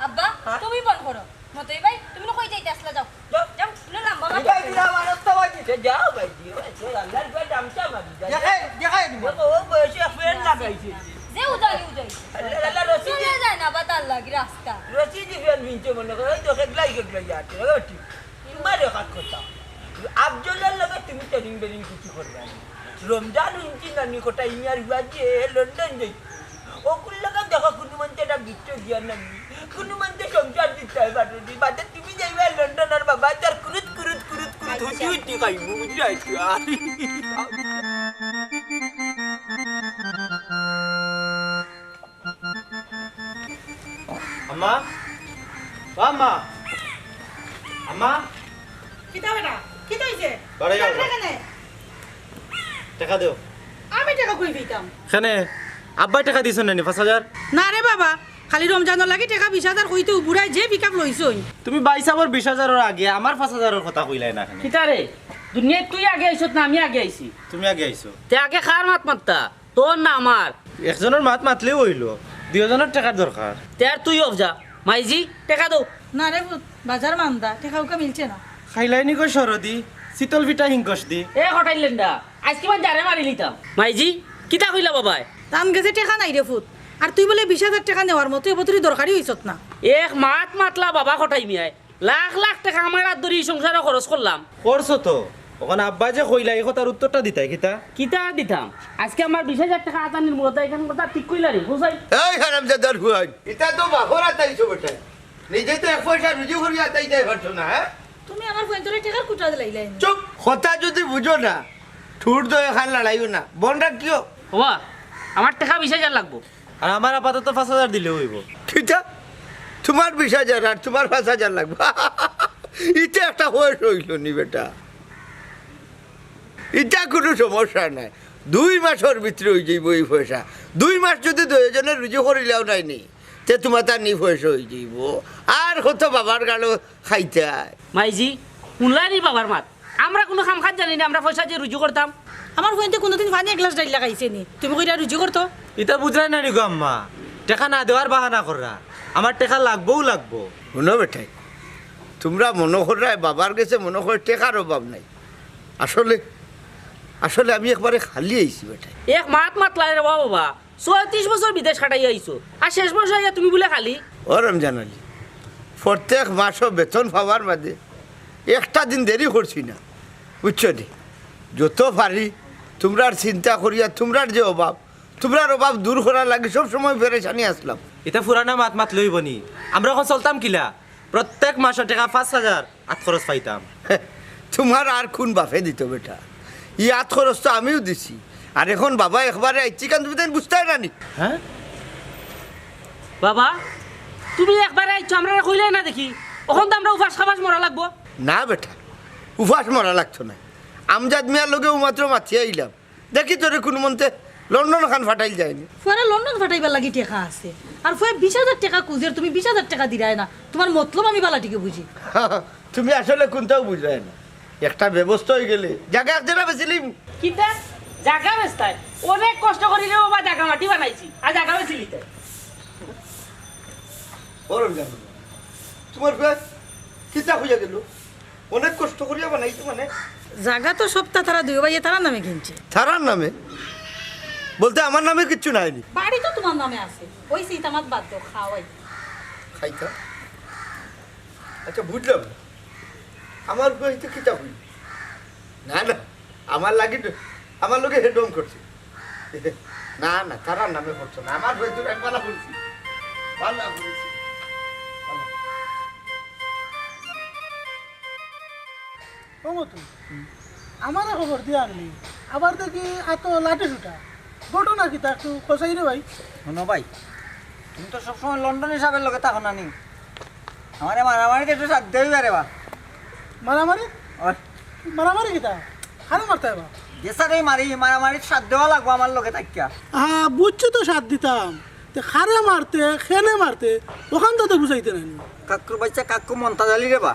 আব্বা, হ্যাঁ? তুমি বন্ধ করো। মতই ভাই, তুমি না কই যাইতে আসলা, যাও। যাও। যাও, নো লম্বা এই মাত। ভাই, দিলাম, আর একটা ভাই দিতে। যাও ভাই, দিও, ভাই, দিও, আল্লাহর ঘরে গামছা মারি, যাও। দেখাই, দেখাই দিমু। দেখো, ও বয়সে ফ্যান লাগাইছে। যে উজানি উজানি। আল্লাহ, আল্লাহ, রশিদি। চলে যায় না, বাতার লাগি রাস্তা। রশিদি ফ্যান ভিনছে মনে করে, ওই তো খেগলাই, খেগলাই আছে, ও ঠিক। তোমার এক হাত কথা। আফজলর লগে তুমি টেরিং বেরিং কিছু করবে না। রমজান উনছি নানি কোটা ইমিয়ার হুয়া দিয়ে লন্ডন যাই। অগুর লগে দেখো কোনো মন্তে একটা বিচ্ছ দিয়া নানি। কোনো মন্তে সংসার দিতে হয় পারো নি। বাদে তুমি যাইবা লন্ডন আর বাবা তার কুরুত, কুরুত, কুরুত, কুরুত, হুতি, হুতি খাইবো, বুঝলে আইছো? আম্মা? ও আম্মা? আম্মা? কিতা বেটা? কিতা হইছে? বাড়ি যাও। কিতা কেনে? টেকা দেও। আমি টেকা কই পাইতাম? কেনে? আব্বায় টেকা দিছইন না নি পাঁচ হাজার? না রে বাবা, খালি রমজানর লাগি টেকা বিশ হাজার কইতে উবুড়ায় যে পিকআপ লইছইন। তুমি ভাইসাবর বিশ হাজারর আগে আমার পাঁচ হাজারর কথা কইলায় না কেনে? কিতা রে? দুনিয়াত তুই আগে আইছত না আমি আগে আইছি? তুমি আগে আইছো। তে আগে কার মাত মাততা? তোর না আমার? একজনর মাত মাতলেউ অইলো, দুইওজনর টেকার দরকার। তে আর তুই off যা। মাইজি, টেকা দেও। না রে পুত, বাজার মান্দা, টেকা উকা মিলছে না। খাইলাইনি কই সরদি, শীতল পিঠা হিংকস দি। এ কটাইলেন দা, আইজকে মানে জারে মারিলিতাম। মাইজি, কিতা কইলা বাবায়? তান গেছে টেকা নাই রে পুত, আর তুই বুলে বিশ হাজার টেকা নেওয়ার মতো এ বতরি দরকারি অইছত না। এক মাত মাতলা বাবা কটাই মিয়ায়। লাখ লাখ টেকা আমার আত ধরি ই সংসারো খরচ করলাম। করছো তো। অখন আব্বায় যে কইলা, ই কথার উত্তরটা দিতায় কিতা? কিতা দিতাম? আইজকে আমার বিশ হাজার টেকা আতানির মূলত ইখান কথা ঠিক কইলা রে, হুসাইন। এই হারামজাদার হুয়াইন, ইতা তো বাপর আতাইছো বেটায়। নিজে তো এক পয়সা রুজি করি আতাইতায় পারছো না, হ্যাঁ? তুমি আমার ফুয়াইন্তরে টেকার কুটা দিলাইলায় নি। চুপ! কথা যদি বুঝো না, ঠুট দয়ে খান লড়াইও না। বন রাখিও। ওবা, আমার টেকা বিশ হাজার লাগবো। আর আমার আপাতত পাঁচ হাজার দিলেউ অইবো। কিতা? তোমার বিশ হাজার আর তোমার পাঁচ হাজার লাগবো? ইটা একটা বয়স অইলো নি বেটা। ইটা কুনু সমস্যা নায়, দুই মাসর ভিতরে অইযাইবো ই পয়সা। দুই মাস যদি দুইওজনে রুজি করিলাও নায় নি, তে তুমার তার নি পয়সা অই যাইবো। আর কত বাবার গালো খাইতায়। মাইজি, হুনলায় নি বাবার মাত? আমরা কুনু কাম কাজ জানি না, আমরা পয়সা যে রুজি করতাম। আমার ফুয়াইন্তে কুনুদিন পানি এক গ্লাস ডাইল লাগাইছে নি? তুমি কইরা রুজি করতো? ইতা বুঝরায় না নি গো আম্মা, টেকা না দেওয়ার বাহানা কররা। আমার টেকা লাগবোউ লাগবো। হুনো বেটাইন, তুমরা মনো কররায় বাবার গেছে মনো কয় টেকার অভাব নাই। আসলে, আসলে আমি একবারে খালি আইছি বেটাইন। এক মাত মাতলায় রে বাবা। ছয়ত্রিশ বছর বিদেশ কাটাইয়া আইছো, আর শেষ বর্ষ আইয়া তুমি বুলে খালি। ও রমজান আলী, প্রত্যেক মাসো বেতন পাওয়ার বাদে একটা দিন দেরি করছি না, বুঝছো নি? যত পারি তুমরার চিন্তা করিয়া, তুমরার যে অভাব, তুমরার অভাব দূর করার লাগি সব সময় পেরেশানি আছলাম। ইতা পুরানা মাত মাতলে অইবো নি? আমরা অখন চলতাম কিলা? প্রত্যেক মাসো টেকা পাঁচ হাজার আত খরচ পাইতাম। তুমার আর কুন বাপে দিতো বেটা? ই আত খরচ তো আমিউ দিছি। আর অখন বাবা একবারে আইছি, কারণ তুমি তাইন বুঝতায় না নি। হ্যাঁ? বাবা, তুমি একবারে আইছো, আমরারে কইলায় না দেখি। অখন তো আমরা উপাস খাবাস মরা লাগবো। না বেটা, উপাস মরা লাগতো না। আমজাদ মিয়ার লগে অউ মাত্র মাতিয়া আইলাম। দেখি তোরে কুনুমন্তে লন্ডন খান ফাটাইল যায় নি। ফুয়ারে লন্ডন ফাটাইবার লাগি টেকা আছে। আর ফুয়ায় বিশ হাজার টেকা খুজের, তুমি বিশ হাজার টেকা দিরায় না। তুমার মতলব আমি বালা ঠিকে বুঝি। তুমি আসলে কুনটাউ বুঝরায় না। একটা ব্যবস্থা অই গেলে জাগা এক জেরা বেচিলিমু। কিতা? জাগা বেচতায়? অনেক কষ্ট করি রে বাবা জাগা মাটি বানাইছি। আর জাগা বেচিলিতায়? বলো না, তুমার ফুয়া কিতা কইয়া গেল? অনেক কষ্ট করিয়া বানাইছে মানে? জাগা তো সবতা তারা দুইও ভাইয়ে তারার নামে কিনছে। তারার নামে? বলতে আমার নামে কিচ্ছু নাই নি? বাড়ি তো তুমার নামে আছে। অইছে, ইতা মাত বাদ দেও, খাওয়াই। খাইতা? আচ্ছা, বুঝলাম না। আমার ফুয়ায় তো কিতা কইল? না, না, আমার লাগি তো, আমার লগে হেডম করছে। না, না, তারার নামে করছে না। আমার ফুয়ায় তো আমি বালা করছি। বালা করছি। ও মতু, আমারে খবর দিয়া আনলি। আবার দেখি আতো লাঠি ছুটা। ঘটনা কিতা একটু কছাই রে ভাই? হুনো ভাই, তুমি তো সবসময় লন্ডনী সাবর লগে থাকো না নি? আমারে মারামারিত একটু সাথ দেও বা। মারামারি? ওই। মারামারি কিতা? কারে মারতায় বা? যে সারে মারি, মারামারিত সাথ দেওয়া লাগবো আমার লগে থাকিয়া। আহা, বুঝছি তো সাথ দিতাম। তে কারে মারতে, কেনে মারতে, অখান তো বুঝাইতে নায় নি। কাক্কুর বাইচ্চা কাক্কু মন্তাজ আলী রে বা।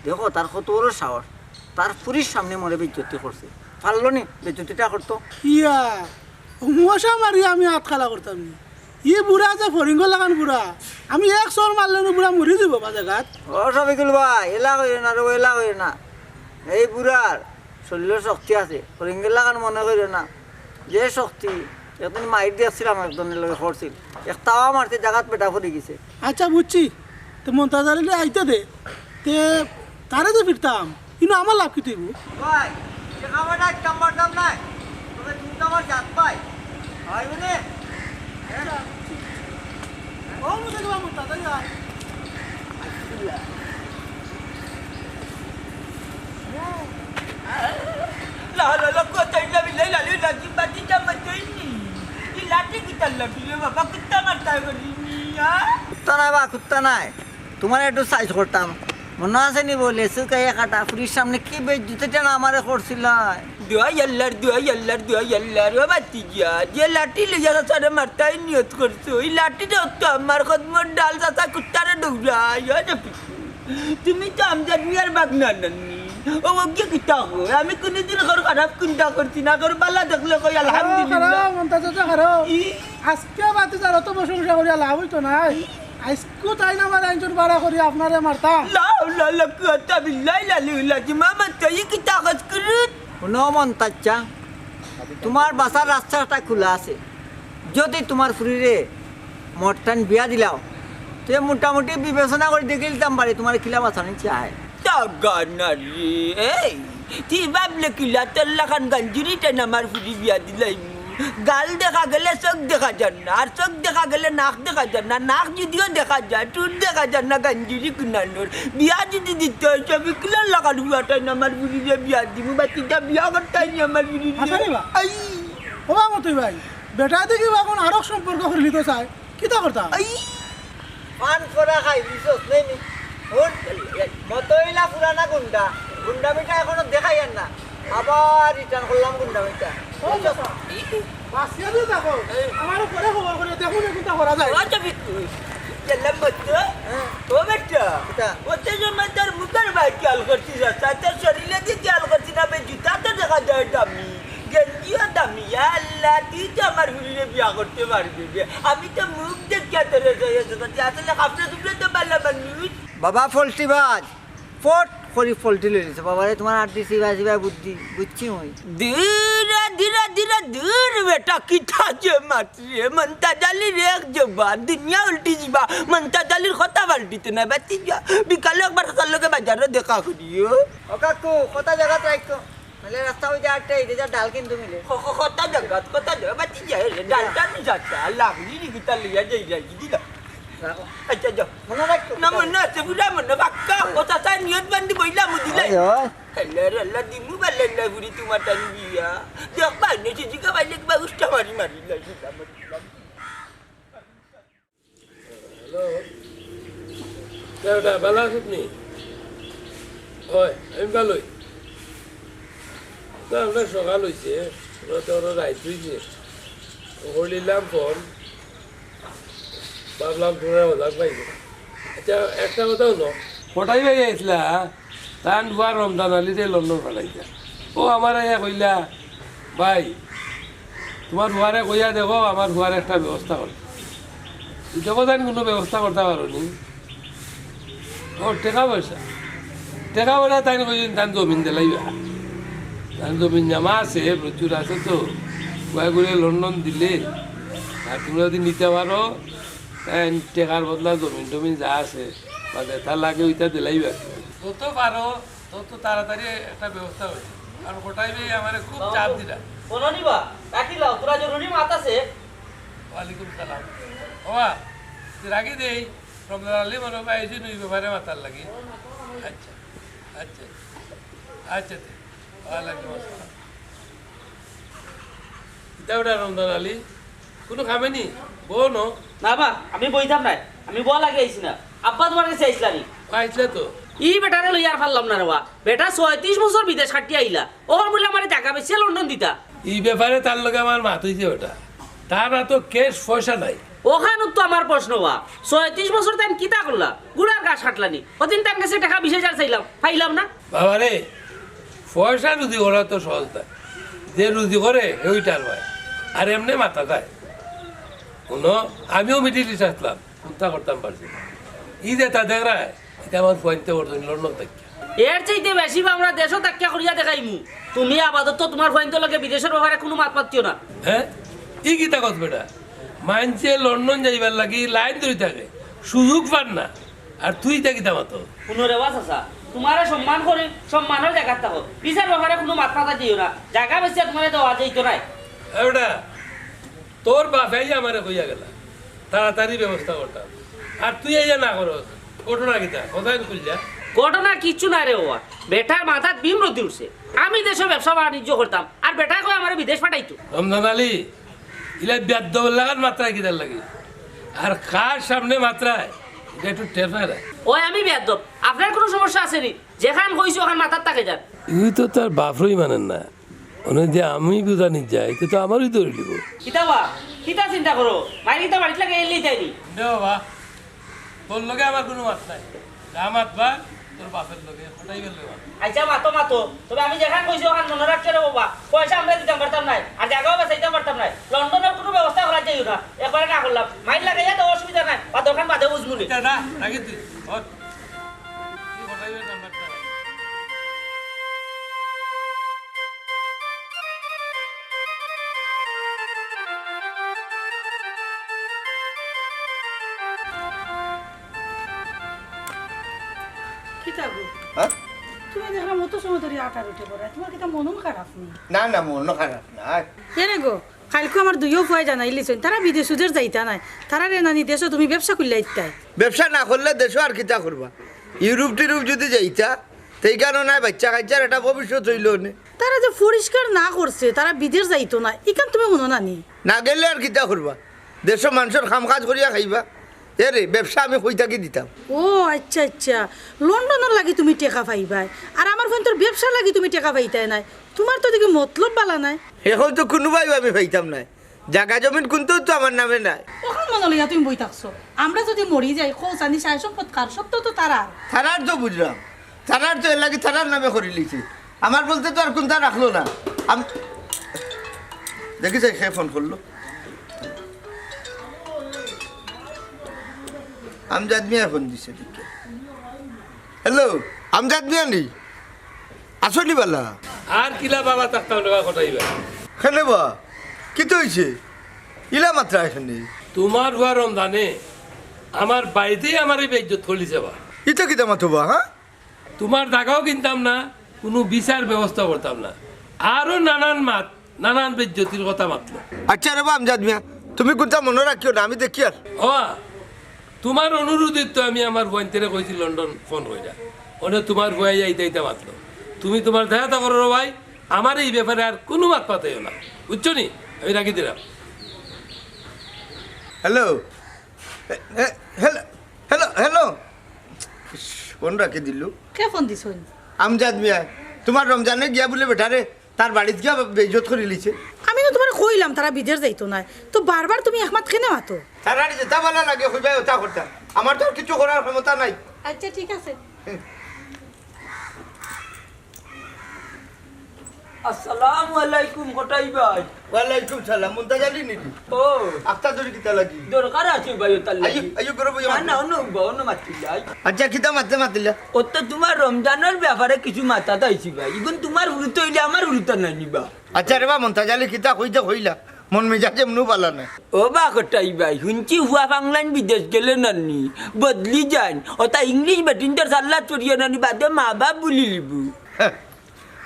দেখো, তার কত বড় সাহস। তার ফুরির সামনে মোরে বেইজ্জতি করছে। পারলো নি বেইজ্জতিটা করতো? ইয়া, মশা মারি আমি আত কালা করতাম নি। ই বুড়া যে ফড়িঙ্গর লাখান বুড়া, আমি এক চড় মারলে নু বুড়া মরি যাইবো বা জাগাত। ও শফিকুল ভাই, এলা কইও না রে, এলা কইও না। এই বুড়ার শরীরো শক্তি আছে, ফড়িঙ্গর লাখান মনে করিও না। যে শক্তি, একদিন মাইর দেখছিলাম একজনর লগে করছিল, এক তাওয়া মারতে জাগাত বেটা পড়ি গেছে। আচ্ছা, বুঝছি। তে মন্তাজ আলীরে আইতে দে। তে তারে যে ফিরতাম, কিন্তু আমার লাভ কিতা অইবো? ভাই, যে খাবারটা এক নাম্বার দাম নাই, তবে তুমি তো আমার জাত ভাই। ভাই মানে? ও, মন্তাজ আলী ভাই। লা, লা, লা, কুওয়াতা ইল্লা বিল্লাহ, লা, লা, লা, কি বাতি জামাত হইনি? ই লাঠি কিতার লাঠি রে বাবা, কুত্তা মারতা করি নি, হ্যাঁ? কুত্তা নায় বা, কুত্তা নায়। তুমারে একটু সাইজ করতাম। মনো আছে নি বলে, সুকাইয়া কাটা ফুরির সামনে কি বেইজ্জতিটা না আমারে করছিলায়? দোয়াই আল্লাহর, দোয়াই আল্লাহর, দোয়াই আল্লাহর। ও বাতি গিয়া, যে লাঠি লইয়া চাচারে মারতায় নিয়ত করছো, ই লাঠিটা তো আমার কদমর ডাল চাচা কুত্তারে দৌড়ায়। ও রে পিছু। তুমি তো আমজাদ মিয়ার বাগনা নানি। ও, ও কি কিতা কয়? আমি কোনোদিন ঘর খারাপ চিন্তা করছি না, ঘর বালা দেখলে কই আলহামদুলিল্লাহ। খারাপ, মন্তাজ চাচা খারাপ। ই? আজকে বাতি যার অত প্রশংসা করিয়া লাভ অইতো নায়। ই? আজকে তাইন আমার আইনজুর বাড়া করি আপনারে মারতাম। লা হাওলা ওয়ালা কুওয়াতা বিল্লাহিল আলিয়্যিল আযীম। আমার তো ই কিতা কাজ করুন? হুনো মন্তাজ চাচা, তুমার বাঁচার রাস্তাটা খোলা আছে। যদি তুমার ফুরিরে মরটাইন বিয়া দিলাও, তে মোটামুটি বিবেচনা করি দেখিলিতাম পারি তুমার কিলা বাঁচানি চায়। টাকা না রে, এই, তুই ভাবলে কিলা তোর লাখান গাঞ্জুরিটাইন আমার ফুরি বিয়া দিলাইমু? গাল দেখা গেলে চোখ দেখা যার না, আর চোখ দেখা গেলে নাক দেখা যার না, নাক যদিও দেখা যায়, ঠুট দেখা যার না, গাঞ্জুরি কুনানোর। বিয়া যদি দিতে হয়, তবে কিলা লাখান ফুয়াটাইন আমার ফুরিরে বিয়া দিমু, বাতিটা বিয়া করতায় নি আমার ফুরিরে। হাসানি বা? আই। ও বা মতই ভাই, বেটা দেখি বা অখন আরক সম্পর্ক করিলিতো চায়, কিতা করতা? আই। পান করা খাই দিছস, নেই নি? হুন, মতইলা পুরানা গুন্ডা, গুন্ডামিটা এখনো দেখাইয়ার না, আবার return করলাম গুন্ডামিটা। ও বাবা। বাঁচিয়া যদি থাকো, আমারে পরে খবর করিও, দেখমু নে কুনটা করা যায়। ও তো বিট্টু, গেলাম বলতো। হ্যাঁ। ও বেটা, কিতা? ও তো যে আমার তার মুখের ভাই খেয়াল করছিস, তার শরীরে দিয়ে খেয়াল করছি না, বে জুতা তো দেখা যায় দামি, গেঞ্জিও দামি। ইয়া আল্লাহ, তুই তো আমার ফুরিরে বিয়া করতে পারবি বে। আমি তো মুখ দেখিয়া তোরে জয় জগতে, আসলে খাপড়ে চুপড়ে তো ভালা মানুষ। বাবা ফল্টিবাজ, ফট করি ফল্টি লই লিছে। বাবারে, তোমার আড্ডি সিবা সিবা বুদ্ধি, বুঝছি মই। ধুর, ধুর, ধুর, ধুর বেটা, কিতা যে মাতরে, মন্তাজ আলীর এক জবান, দুনিয়া উল্টি যিবা, মন্তাজ আলীর কথা পাল্টিতো নায়, বাতি যা। বিকালে একবার তার লগে বাজারো দেখা করিও। ও কাকু, কথা জাগাত রাখো, নাইলে রাস্তা অইতে আটকে, এই যে যা ডাল কিনতে মিলে। ক-, ক-, কথা জাগাত, কথা জাগাত, বাতি যা, এ, ডালটা নি যাচ্ছে, আর লাগলি নি কিতা লইয়া যাই, যাই, দিলা। আচ্ছা, যাও। মনো রাখো। না, মনো আছে, পুরা মনো, পাক্কা। কথা তাই নিয়ত বান্ধি বইলাম, দিলাই। ওই, ওই। আল্লাহ রে আল্লাহ, দিমু বাল্লা আল্লাহ বুড়ি তোমার টানি বিয়া। দেখবা, নেচে জিগা বাইলে কিবা উষ্টা মারি মারি লাই দিলাম। হ্যালো। কেউটা ভালা আছো তুমি? ওই, আমি ভালোই। না, আমরা সকাল হইছে, আমরা তো আরো রাইত হইছে। করলিলাম ফোন। ভাবলাম তোমরা মজাক পাইবে। আচ্ছা, একটা কথা হলো, কটাই ভাই আইসলা, তান ফুয়া রমজান আলীরে লন্ডন পাঠাইতা। ও আমার আইয়া কইলা, "ভাই, তোমার ফুয়ারে কইয়া দেখো, আমার ফুয়ার একটা ব্যবস্থা করো।" ইটা কথা কোনো ব্যবস্থা করতে পারো নি? ও, টেকা পয়সা। টেকা পয়সা তাই কইছেন, তান জমিন দিলাইবা। তান জমিন জমা আছে, প্রচুর আছে তো। কয়েক করে লন্ডন দিলে, আর তোমরা যদি নিতে পারো, তাই টেকার বদলা জমিন টমিন যা আছে, মানে, তার লাগে ওইটা দিলাইবা। যত পারো, তত তাড়াতাড়ি একটা ব্যবস্থা হয়েছে। আর কটাই ভাই আমারে খুব চাপ দিলা। কোনো নিবা? রাখি লাও, তোরা জরুরি মাত আছে। ওয়ালাইকুম সালাম। বাবা, তুই রাখি দেই। রমজান আলী মনে হয় এই জন্য এই ব্যাপারে মাতার লাগি। আচ্ছা, আচ্ছা, আচ্ছা, তে। ওয়ালাইকুম আসসালাম। কিতা ওটা রমজান আলী? কোনো কামে নি? বউ ন? না বা, আমি বইতাম নাই। আমি বউ লাগে আইছি না। আব্বা তোমার কাছে আইসলা নি? আইসলা তো। ই বেটারে লইয়া আর পারলাম না রে বা। বেটা ছয়ত্রিশ বছর বিদেশ খাটিয়া আইলা। ওর বলে আমারে জাগা বেচিয়া লন্ডন দিতা। ই ব্যাপারে তার লগে আমার মাত হইছে ওটা। তার তো ক্যাশ পয়সা নাই। ওখানো তো আমার প্রশ্ন বা, ছয়ত্রিশ বছর তাইন কিতা করলা? গুড়ার ঘাস কাটলা নি? ওদিন তার কাছে টেকা বিশ হাজার চাইলাম, পাইলাম না। বাবারে, পয়সা রুজি করা তো সহজ না। যে রুজি করে, ওইটার হয়। আর এমনে মাথা যায়। হুনো, আমিও মিডিল ইস্ট আসলাম, চিন্তা করতাম পারছি না। ই যে তা দেখরায়, ইটা আমার ফুয়াইন্তে করছইন লন্ডন থাকিয়া। এর চাইতে বেশি বা আমরা দেশো থাকিয়া করিয়া দেখাইমু। তুমি আপাতত তোমার ফুয়াইন্তর লগে বিদেশর ব্যাপারে কুনু মাত মাতিও না। হ্যাঁ? ই কিতা কছ বেটা? মাইনষে লন্ডন যাইবার লাগি লাইন ধরি থাকে, সুযোগ পার না, আর তুই ইতা কিতা মাতো? হুনো রে বা চাচা, তোমারে সম্মান করি, সম্মানর জাগাত থাকো। বিচার ব্যাপারে কুনু মাত মাতা দিও না। জাগা বেচিয়া তোমারে দেওয়া যাইতো নায়। এ বেটা, তোর বাপে আইয়া আমারে কইয়া গেলা, তাড়াতাড়ি ব্যবস্থা করতাম। আর তুই আইয়া না করস, ঘটনা কিতা? কথা খুললা। ঘটনা কিচ্ছু না রে বাবা, বেটার মাথাত বিম রতি উঠছে। আমি দেশো ব্যবসা বাণিজ্য করতাম, আর বেটায় কয় আমারে বিদেশ পাঠাইতো। রমজান আলী, ইলা বেয়াদ্দব লাগাত মাতরায় কিতার লাগি? আর কার সামনে মাতরায়, ইটা একটু টের পায় না। ওই আমি বেয়াদ্দব, আপনার কুনু সমস্যা আছে নি? যেখান কইছি ওখান মাথাত থাকে যান। ই তো তার বাপরেই মানের না। মানে যে আমি বুঝানি যাই, তে তো আমারই ধরে নিব। কিতা বা? কিতা চিন্তা করো? মাইর কিতা বাড়িত লাগে এলেই যায়নি। দে বাবা, তোর লগে আমার কুনু মাত নাই। যা মাতবা, তোর বাপের লগে, কটাই গেল বাবা। আচ্ছা, মাতো, মাতো। তবে আমি যেখান কইছি ওখান মনো রাখিও রে বাবা। পয়সা আমরা দিতাম পারতাম নায়। আর জাগাও বেচাইতাম পারতাম নায়। লন্ডনর কুনু ব্যবস্থা করা যাইও না। একবারে না করলাম। মাইর লাগাইয়া তো অসুবিধা নাই। বা দোকান বাদে বুঝমু নি। এটা না, রাখি তুই। ওর। কিতা গো? হ্যাঁ? তুমি দেখলাম অত সময় ধরি আটার উঠে পড়ে, তোমার কিতা মনন খারাপ নি? না, না, মনন খারাপ না। এরে গো, কাইলকু আমার দুইও ফুয়ায় জানাইলিছইন, তারা বিদেশ উদেশ যাইতা নায়। তারারে নানি দেশো তুমি ব্যবসা খুললা ইত্তায়। ব্যবসা না করলে দেশো আর কিতা করবা? ইউরোপ টিউরোপ যদি যাইতা, তেইখানো নাই বাচ্চা কাচ্চার একটা ভবিষ্যৎ অইলো নে। তারা যে পরিষ্কার না করছে, তারা বিদেশ যাইতো না, ইখান তুমি হুনো না নি? না গেলে আর কিতা করবা? দেশো মানষর কাম কাজ করিয়া খাইবা। এরে, ব্যবসা আমি কই থাকি দিতাম? ও আচ্ছা, আচ্ছা, লন্ডনর লাগি তুমি টেকা পাইবায়, আর আমার ফুয়াইন্তর ব্যবসার লাগি তুমি টেকা পাইতায় নায়। তোমার তো দেখি মতলব বালা নায়। এখন তো কুনুবায়ও আমি পাইতাম নায়। জাগা জমিন কুন্তাউ তো আমার নামে নাই। অখন মনো লইয়া তুমি বই থাকছো। আমরা যুদি মরি যাই, খোঁজ আনি সায় সম্পদ কার? সব তো, তো তারার। তারার তো বুঝলাম, তারার তো এরলাগি তারার নামে করিলিছে। আমার বলতে তো আর কুন্তা রাখলো না। আম-, দেখি চাই, কে ফোন করলো? আমজাদ মিয়ায় ফোন দিছে দেখি। হ্যালো, আমজাদ মিয়া নি? আছো নি বালা? আর কিলা বালা থাকতাম রে বা কটাই ভাই? কেনে বা? কিতা অইছে? ইলা মাতরায় কেনে? তুমার ফুয়া রমজানে আমার বাড়িতেই আমারে বেইজ্জত করিলিছে বা। ইতা কিতা মাতো বা, হ্যাঁ? তুমার জাগাও কিনতাম না, কুনু বিচার ব্যবস্থা করতাম না, আরো নানান মাত, নানান বেইজ্জতির কথা মাতলো। আচ্ছা রে বা আমজাদ মিয়া, তুমি কুন্তা মনো রাখিও না, আমি দেখিয়ার। ওবা, তুমার অনুরোধে তো আমি আমার ফুয়াইন্তরে কইছি লন্ডন ফোন করিয়া, অনে তুমার ফুয়ায় আইতা আইতা মাতলো। তুমি তুমার দায়িত্ব করো রে ভাই, আমারে ই ব্যাপারে আর কুনু মাত মাতাইও না, বুঝছো নি? আমি রাখি দিলাম। হ্যালো, এ, এ, হ্যালো, হ্যালো, হ্যালো। ইস, ফোন রাখি দিলু। কে ফোন দিছইন? আমজাদ মিয়া, তুমার রমজানে গিয়া বুলে বেটারে তার বাড়িত গিয়া বেইজ্জত করিলিছে। আমি তো তুমারে কইলাম তারা বিদেশ যাইতো নায়, তো বারবার তুমি এক মাত কেনে মাতো? তারার যেতা বালা লাগে কইবায় অতা করতাম। আমার তো আর কিচ্ছু করার ক্ষমতা নাই। আচ্ছা, ঠিক আছে। আসসালামু আলাইকুম কটাই ভাই। ওয়ালাইকুম সালাম। মন্তাজ আলী নি? ও। আখতা ধরি কিতা লাগি? দরকার আছে ভাই, অতার লাগি। আইও, আইও, ঘরো বইয়া না, মাতি। না, অনো উবা, অনো মাতিলাই। আচ্ছা, কিতা মাততে মাতিলা? অতো তুমার রমজানর ব্যাপারে কিছু মাতাত আইছি ভাই। ইগুন তুমার ফুরিত অইলে আমার ফুরিত নায় নি বা। আচ্ছা রে বা মন্তাজ আলী, কিতা কইতে কইলা? মন মেজাজ এমনেউ বালা নায়। ওবা কটাই ভাই, হুনছি ফুয়া ফাংলাইন বিদেশ গেলে নানি, বদলি যাইন। অতা ইংলিশ বেটিন্তর সাল্লাত পড়িয়া নানি, বাদে মা বাপ ভুলিলিবু। হ্যাঁ,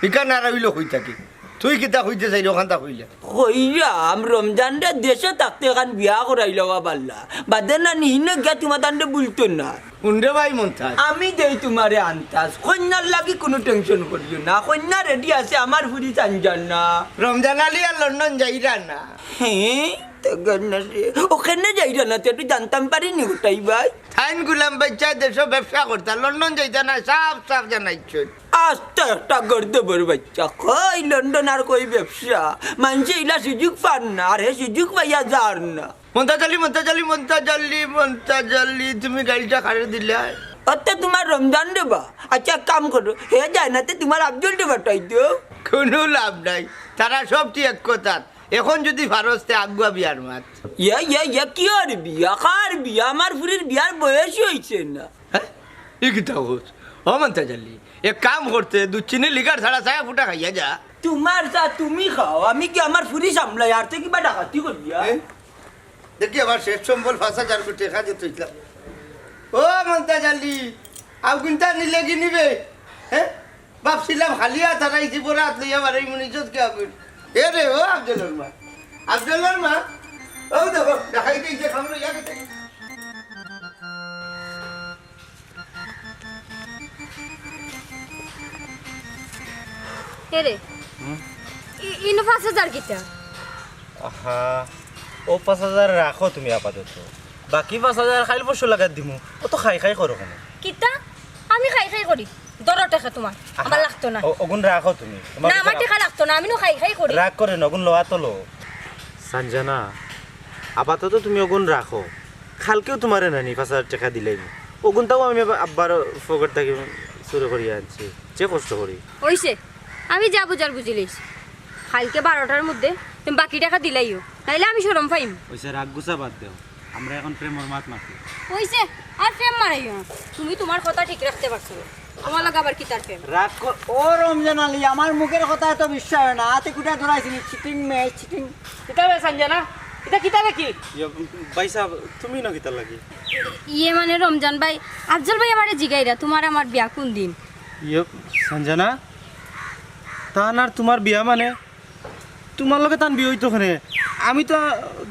ইখান আর অইলো কই থাকি? তুই কিতা কইতে চাইরে অখানতা কইলা? কইরাম, রমজানরে দেশো থাকতে এখান বিয়া করাইলাও বালা। বাদে নানি হিনো গিয়া তুমার তানরে ভুলতো না। হুন রে ভাই মন্তাজ। আমি দেই তুমারে আন্তাজ। কইন্যার লাগি কুনু tension করিও না। কইন্যা ready আছে, আমার ফুরি সানজানা। রমজান আলী আর লন্ডন যাইরা না। হ্যাঁ, তো গন্না রে। অখানো যাইরা না, তে একটু জানতাম পারি নি কটাই ভাই? তাইন গুলাম বাইচ্চা দেশো ব্যবসা করতা, লন্ডন যাইতা না, সাফ সাফ জানাইছইন। আস্তা একটা গর্দভর বাইচ্চা, কই লন্ডন আর কই ব্যবসা। মানষে ইলা সুযোগ পার না, আর হে সুযোগ পাইয়া যার না। মন্তাজ আলী, মন্তাজ আলী, মন্তাজ আলী, মন্তাজ আলী, তুমি গাড়িটা কারে দিলায়? অতা তুমার রমজান রে বা। আচ্ছা, এক কাম করো, হে যায় না, তে তুমার আফজলরে পাঠাই দেও। কুনু লাভ নাই, তারা সব ঠিক এক কথাত। অখন যুদি পারস তে আগুয়া বিয়ার মাত। ইয়া, ইয়া, ইয়া, কিওর বিয়া? কার বিয়া? আমার ফুরির বিয়ার বয়সই অইছে না। হ্যাঁ? ই কিতা কস? ও মন্তাজ আলী, এক কাম করতে, দুধ চিনি লিকার ছাড়া চা ফুটা খাইয়া যা। তুমার চা তুমি খাও, আমি কি আমার ফুরি সামলাই, আর তো কিবা ডাকাতি করিয়া? এ? দেখি আমার শেষ সম্বল পাঁচ হাজার কোটি টাকা যে তুইলাম। ও মন্তাজ আলী, আগুনটা নিলে কি নিবে? হ্যাঁ? ভাবছিলাম খালি হাত হারাইছি, বড় হাত লইয়া বাড়াই মনে ইজ্জত কে আগুন। এ রে, ও আফজলর মা। আফজলর মা, ও দেখো, দেখাই দিই যে খামড়ো ইয়া গেছে। এ রে, হুম? ই-, ইনো পাঁচ হাজার কিতা? আহা, ও পাঁচ হাজার রাখো তুমি আপাতত। বাকি পাঁচ হাজার কাইল পরশু লাগাত দিমু। অত খাই খাই করো কেনে? কিতা? আমি খাই খাই করি? ধরো টেকা তুমার। আহা, আমার লাগতো না। ও-, অগুন রাখো তুমি। তুমার না, কাছে আমার রাখো। টেকা লাগতো না, আমি নু খাই খাই করি। রাগ করে না, অগুন লওয়া তো লও। সানজানা, আপাতত তুমি অগুন রাখো। কাইলকেউ তুমারে নানি পাঁচ হাজার টেকা দিলাইমু। অগুনতাউ আমি আবার আব্বার পকেট থাকি চুরি করিয়া আনছি, যে কষ্ট করি। অইছে, আমি যা বুঝার বুঝিলিছি। কাইলকে বারোটার মধ্যে তুমি বাকি টেকা দিলাইও, নাইলে আমি শরম পাইমু। অইছে, রাগ গুছা বাদ দেও, আমরা অখন প্রেমর মাত মাতি। অইছে, আর প্রেম মারাইও না। তুমি তুমার কথা ঠিক রাখতে পারছো না, তুমার লগে আবার কিতার প্রেম? রাগ কর-, ও রমজান আলী, আমার মুখের কথা এত বিশ্বাস অয় না। আতে কুটা ধরাইছিলি, চিটিং মেয়ে, চিটিং। কিতাবে সানজানা? ইতা কিতাবে কি? ইয়ে, ভাই সাহেব, তুমি না কিতার লাগি? ইয়ে মানে রমজান ভাই, আফজল ভাই আমারে জিগাইরা, তুমার আমার বিয়া কুন দিন? ইয়ে, সানজানা, তান আর তুমার বিয়া মানে? তুমার লগে তান বিয়া অইতো কেনে? আমি তো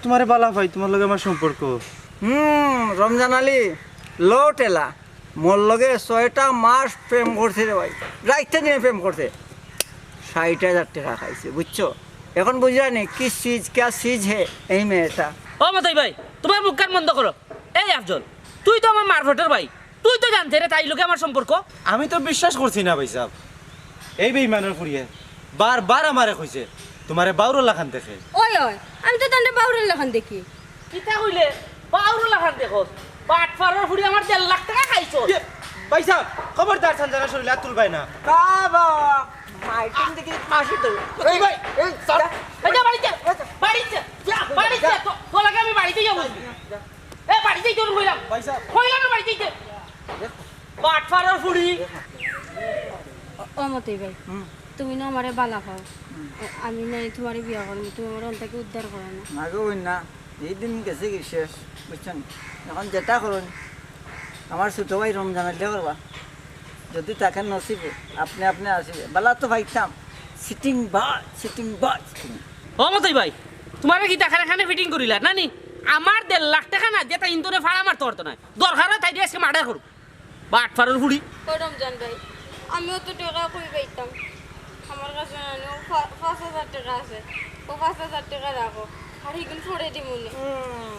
তুমারে বালা পাই, তুমার লগে আমার সম্পর্ক। হুম, রমজান আলী, লো টেলা। মোর লগে ছয়টা মাস প্রেম করছে রে ভাই, রাইতে দিনে প্রেম করছে, ষাইট হাজার টেকা খাইছে, বুঝছো? অখন বুঝরা নি কি চিজ, ক্যা চিজ হে এই মেয়েটা? ও মতাই ভাই, তুমার মুখ কান বন্ধ করো। এই আফজল, তুই তো আমার মারফটের ভাই, তুই তো জানতে রে তাই লগে আমার সম্পর্ক। আমি তো বিশ্বাস করছি না ভাই সাহেব, এই বেইমানর ফুরিয়ে বারবার আমারে কইছে, তোমারে বাউরর লাখান দেখে। ওই, ওই, আমি তো তানরে বাউরর লাখান দেখি। কিতা কইলে? বাউরর লাখান দেখো? বাটপারর ফুড়ি, আমার দেড় লাখ টেকা খাইছো। ইয়ে, ভাইসাব, খবরদার, সানজানা শরীলে আত তুলবায় না। বাবা, মাইটিং দেখি মাসি তো। এই, ভাই, এই, স্যার। এই যা, বাড়িত যা, বাড়িত যা, বাড়িত যা, তো, তোর লগে আমি বাড়িত যাইয়া বলবো। এ, বাড়িত যাইতে বললাম। ভাইসাব। কইলাম না বাড়িত যাইতে। বাটপারর ফুড়ি। ও, ও মতই ভাই, হুম। তুমি না আমারে বালা পাও। হুম। এ, আমি না তোমারে বিয়া করমু, তুমি আমার অন্তকে উদ্ধার করো না। না গো, অইন না, এই দিন গেছে কি শেষ, বুঝছো নি? এখন যেটা করো নি, আমার ছোট ভাই রমজান আইলে করবা, যদি থাকে নসিবে, আপনে আপনে আসিবে। বালা তো পাইতাম, সিটিং বাজ, সিটিং বাজ। ও মতই ভাই, তোমারে কিতা কানে কানে ফিটিং করিলা না নি? আমার দেড় লাখ টেকা না, যেটা ইন্দুরে ফাড়া মারতে পারতো না। দরকার হয় তাইরে আজকে মার্ডার করুক। বাটপারর ফুড়ি। ও রমজান ভাই, আমি অত টেকা কই পাইতাম? আমার কাছে না, ও পা-, পাঁচ হাজার টেকা আছে। ও পাঁচ হাজার টেকা রাখো, আর হিগুন পরে দিমুনে। হুম,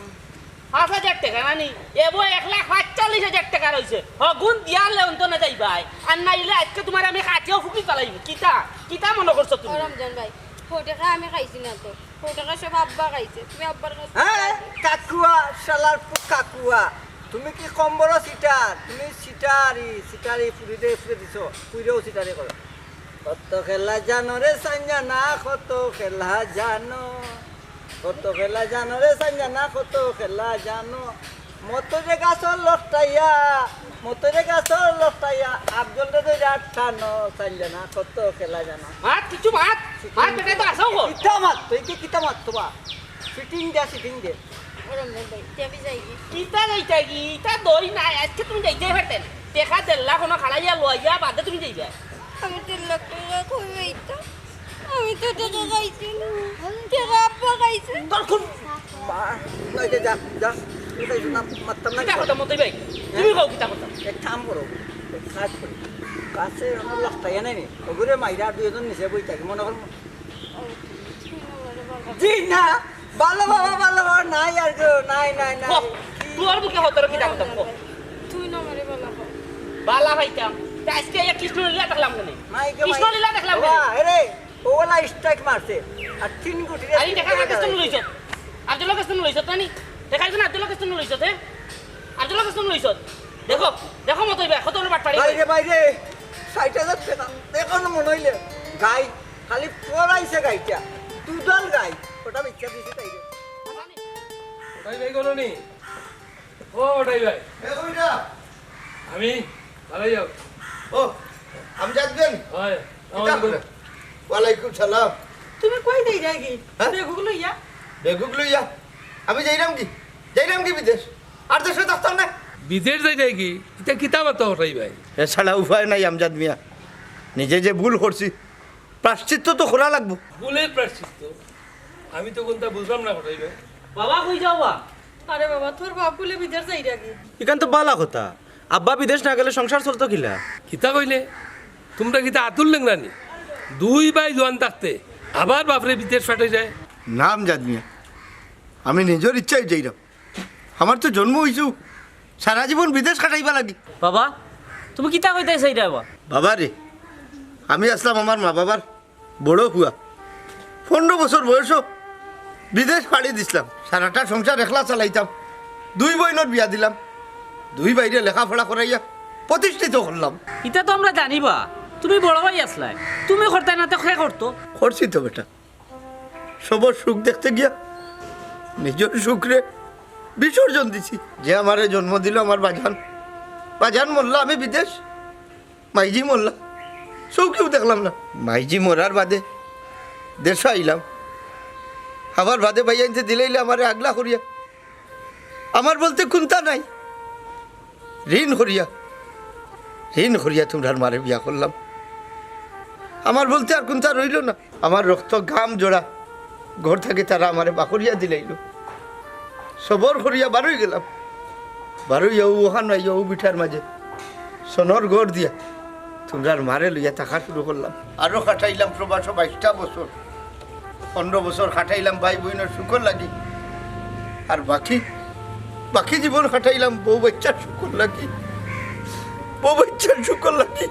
পাঁচ হাজার টেকা না নি? এবো এক লাখ পাঁচচল্লিশ হাজার টেকা রইছে। হগুন দিয়ার লেউন তো না যাইবায়। আর নাইলে আজকে তোমারে আমি কাটিয়াও ফুকি ফালাইমু। কিতা? কিতা মনে করছো ও তুমি? রমজান ভাই, ও টেকা আমি খাইছি না তো। ও টেকা সব আব্বা খাইছে। তুমি আব্বার কাছে হ্যাঁ, কাকুয়া, শালার পু-, কাকুয়া। তুমি কি কম বড় সিটার? তুমি সিটারি, সিটারি ফুড়িরে ফুড়ি দিছো। ফুড়িরেও সিটারি করো। কত খেলা জানো রে সানজানা, কত খেলা জানো। কত খেলা জানো রে সানজানা, কত খেলা জানো। মতরে গাছর লটকাইয়া, মতরে গাছর লটকাইয়া, আফজলরে ধইরা টানো, সানজানা, কত খেলা জানো। মাত, কিছু মাত। মাত, বেটা, তো আসাও গো। কিতা মাত? তুই কি কিতা মাত, তোমার? ফিটিং দে, ফিটিং দে। ওরম না ভাই, তে আমি যাই কি? কিতা যাইতা কি? ইতা দই নাই, আজকে তুমি যাইতে পারতে না। টেকা দেড় লাখ অনো খাড়াইয়া লইয়া বাদে তুমি যাইবা। আমি দেড় লাখ টেকা কই পাইতাম? আমি তো টেকা খাইছি না, টেকা আব্বা খাইছে। তোর খুব মা, এই যে যা, যা, তুই খাইছ না, মারতাম না। কিতা কথা মতই ভাই? তুমি কও কিতা কথা? এক কাম করো, এক কাজ করি। কাছে আমার লটকাইয়া নাই নি, ওগুরে মাইরা আর দুইজন নিচে বই থাকি, মনে কর। জি না, ভালো বাবা, ভালো বাবা, নাই আর গো, নাই, নাই, নাই। কও, তোর মুখে হতর কিতা কথা, কও। তুই না আমারে বালা কও। বালা পাইতাম। তা আজকে এই কৃষ্ণলীলা দেখলাম কেনে? মাই গো, মাই। কৃষ্ণলীলা দেখলাম বাবা, কেনে? এরে, ওলা স্ট্রাইক মারছে। আর তিন গুটি রে আরে, তিন দেখা গুটি কাছে তুমি লইছ? আব্দুল্লাহ কাছে তুমি লইছ, তানি? দেখা যাচ্ছে না, আব্দুল্লাহ কাছে তুমি লইছ, হে? আব্দুল্লাহ কাছে তুমি লইছ? দেখো, দেখো মতই ভাই, কত বড় বাটপারি। বাইরে, বাইরে, ষাট হাজার টাকা। এখন মনে হইলে গাই, খালি পড়াইছে গাইটা। দুধাল গাই, ওটা বেচা দিছে তাই রে। ভাই, ভাই, করো নি? ও, ওটাই ভাই। এ, ওইটা। আমি, ভালোই যাও। ও, আমজাদ বিন। হয়, কিতা আসসালামু আলাইকুম। করে? ওয়ালাইকুম সালাম। তুমি কই যাইরায় গি? হ্যাঁ? বেগুক লইয়া? বেগুক লইয়া? আমি যাইরাম কি? যাইরাম কি বিদেশ? আর দেশে থাকতাম না। বিদেশ যাইরায় গি? ইতা কিতা মাতো ওটাই ভাই? এছাড়া উপায় নাই আমজাদ মিয়া। নিজে যে ভুল করছি, প্রায়শ্চিত্ত তো করা লাগবো। ভুলের প্রায়শ্চিত্ত? আমি তো কোনটা বুঝলাম না ওটাই ভাই। বাবা, কই যাও বা? আরে বাবা, তোর বাপ বুলে বিদেশ যাইরা গি? ইখান তো বালা কথা। আব্বা বিদেশ না গেলে সংসার চলতো কিলা? কিতা কইলে? তুমরা কিতা আতুর লেংড়া নি? দুই ভাই জোয়ান থাকতে আবার বাপরে বিদেশ পাঠাই যায়? না আমজাদ মিয়া, আমি নিজর ইচ্ছায় যাইরাম। আমার তো জন্ম হইছু সারা জীবন বিদেশ কাটাইবা লাগি। বাবা, তুমি কিতা কইতায় চাইরায় বা? বাবা রে, আমি আছলাম আমার মা বাবার বড় পুয়া। পনরো বছর বয়সো বিদেশ পাড়ি দিছলাম। সারাটা সংসার একলা চালাইতাম। দুই বইনর বিয়া দিলাম। দুই ভাইরে লেখাপড়া করাইয়া প্রতিষ্ঠিত করলাম। ইতা তো আমরা জানি বা, তুমি বড় ভাই আছলায়, তুমি করতায় না তে কে করতো? করছি তো বেটা। সবর সুখ দেখতে গিয়া নিজর সুখরে বিসর্জন দিছি। যে আমারে জন্ম দিল আমার বাজান, বাজান মরলা আমি বিদেশ, মাইজি মরলা, চউখেউ দেখলাম না। মাইজি মরার বাদে দেশো আইলাম, আবার বাদে ভাইয়াইন্তে দিলাইলে আমারে আগলা করিয়া। আমার বলতে কুন্তা নাই, ঋণ করিয়া, ঋণ করিয়া তুমরার মারে বিয়া করলাম। আমার বলতে আর কুন্তা রইল না। আমার রক্ত ঘাম জড়া ঘর থাকি তারা আমারে বাকরিয়া দিলাইল। সবর করিয়া বারই গেলাম। বারইয়া ও ওখান আইয়া ও বিঠার মাঝে সোনর ঘর দিয়া তুমরার মারে লইয়া থাকা শুরু করলাম। আরো কাটাইলাম প্রবাসো বাইশটা বছর। পনরো বছর কাটাইলাম ভাই বইনর সুখর লাগি। আর বাকি, বাকি জীবন কাটাইলাম বউ বাচ্চার সুখর লাগি। বউ বাচ্চার সুখর লাগি।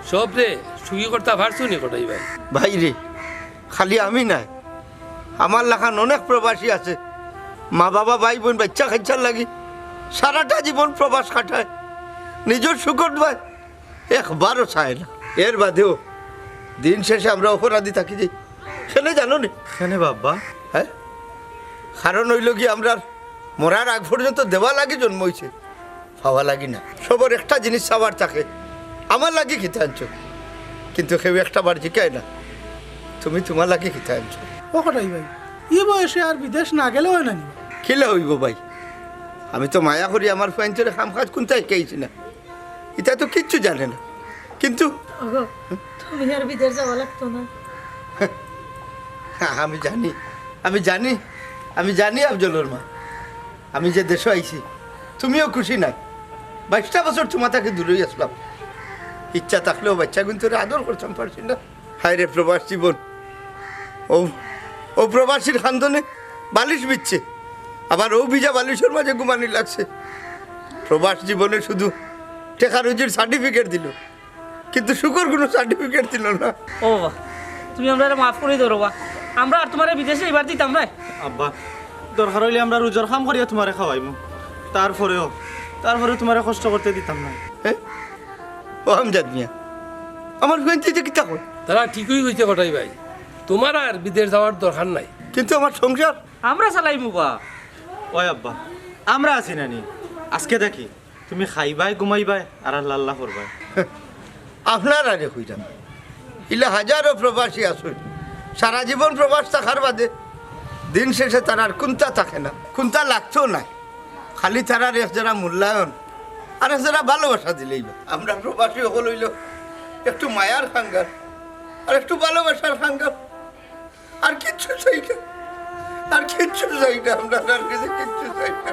সবরে সুখী করতা পারছো নি কটাই ভাই? ভাই রে, খালি আমি নায়, আমার লাখান অনেক প্রবাসী আছে। মা বাবা, ভাই বোন, বাইচ্চা কাইচ্চার লাগি সারাটা জীবন প্রবাস কাটায়, নিজর সুখর বায় একবারও চায় না। এর বাদেও দিন শেষে আমরা অপরাধী থাকি যাই। কেনে জানো নি? কেনে বা আব্বা? হ্যাঁ, কারণ অইলো গি, আমরার মরার আগ পর্যন্ত দেওয়া লাগি জন্ম অইছে, পাওয়া লাগি না। সবর একটা জিনিস চাওয়ার থাকে, আমার লাগি কিতা আনছো? কিন্তু কেউ একটা বার জিকায় না, তুমি তুমার লাগি কিতা আনছো? ও কটাই ভাই, ই বয়সে আর বিদেশ না গেলে অয় না নি? কিলা অইবো ভাই, আমি তো মায়া করি আমার ফুয়াইন্তরে কাম কাজ কুন্তা হিকাইছি না, ইতা তো কিচ্ছু জানে না। কিন্তু ওগো, তুমি আর বিদেশ যাওয়া লাগতো না। আমি জানি, আমি জানি, আমি জানি আফজলর মা, আমি যে দেশো আইছি, তুমিও খুশি নায়। বাইশটা বছর তুমা থাকি দূরই আছলাম, ইচ্ছা থাকলেও বাইচ্চাগুইন্তরে আদর করতাম পারছি না। হায় রে প্রবাস জীবন, ও, ও প্রবাসীর কান্দনে বালিশ ভিজছে, আবার ও ভিজা বালিশর মাঝে ঘুমানি লাগছে। প্রবাস জীবনে শুধু টেকা রুজির সার্টিফিকেট দিলো, কিন্তু সুখর কুনু সার্টিফিকেট দিলো না। ও বাবা, তুমি আমরারে মাফ করি দেও রে বাবা, আমরা আর তুমারে বিদেশে ইবার দিতাম নায়। আব্বা, দরকার অইলে আমরা রুজর কাম করিয়া তুমারে খাওয়াইমু, তারপরেও, তারপরেও তুমারে কষ্ট করতে দিতাম নায়। হ্যাঁ? ও আমজাদ মিয়া, আমার ফুয়াইন্তে ইতা কিতা কয়? তারা ঠিকই কইছে কটাই ভাই, তুমার আর বিদেশ যাওয়ার দরকার নাই। কিন্তু আমার সংসার? আমরা চালাইমু বা। ওই আব্বা, আমরা আছি না নি? আজকে দেখি তুমি খাইবায়, ঘুমাইবায় আর আল্লাহ আল্লাহ করবায়। আপনারারে কইরাম, ইলা হাজারো প্রবাসী আছইন, সারা জীবন প্রবাস থাকার বাদে দিন শেষে তারার কুন্তা থাকে না, কুন্তা লাগতো নায়। খালি তারার এক জেরা মূল্যায়ন আর এক জেরা ভালোবাসা দিলেই বা। আমরা প্রবাসী অকল অইলো একটু মায়ার কাঙ্গাল আর একটু ভালোবাসার কাঙ্গাল, আর কিচ্ছু চাই না, আর কিচ্ছু চাই না, আমরা আর কিছু কিচ্ছু চাই না।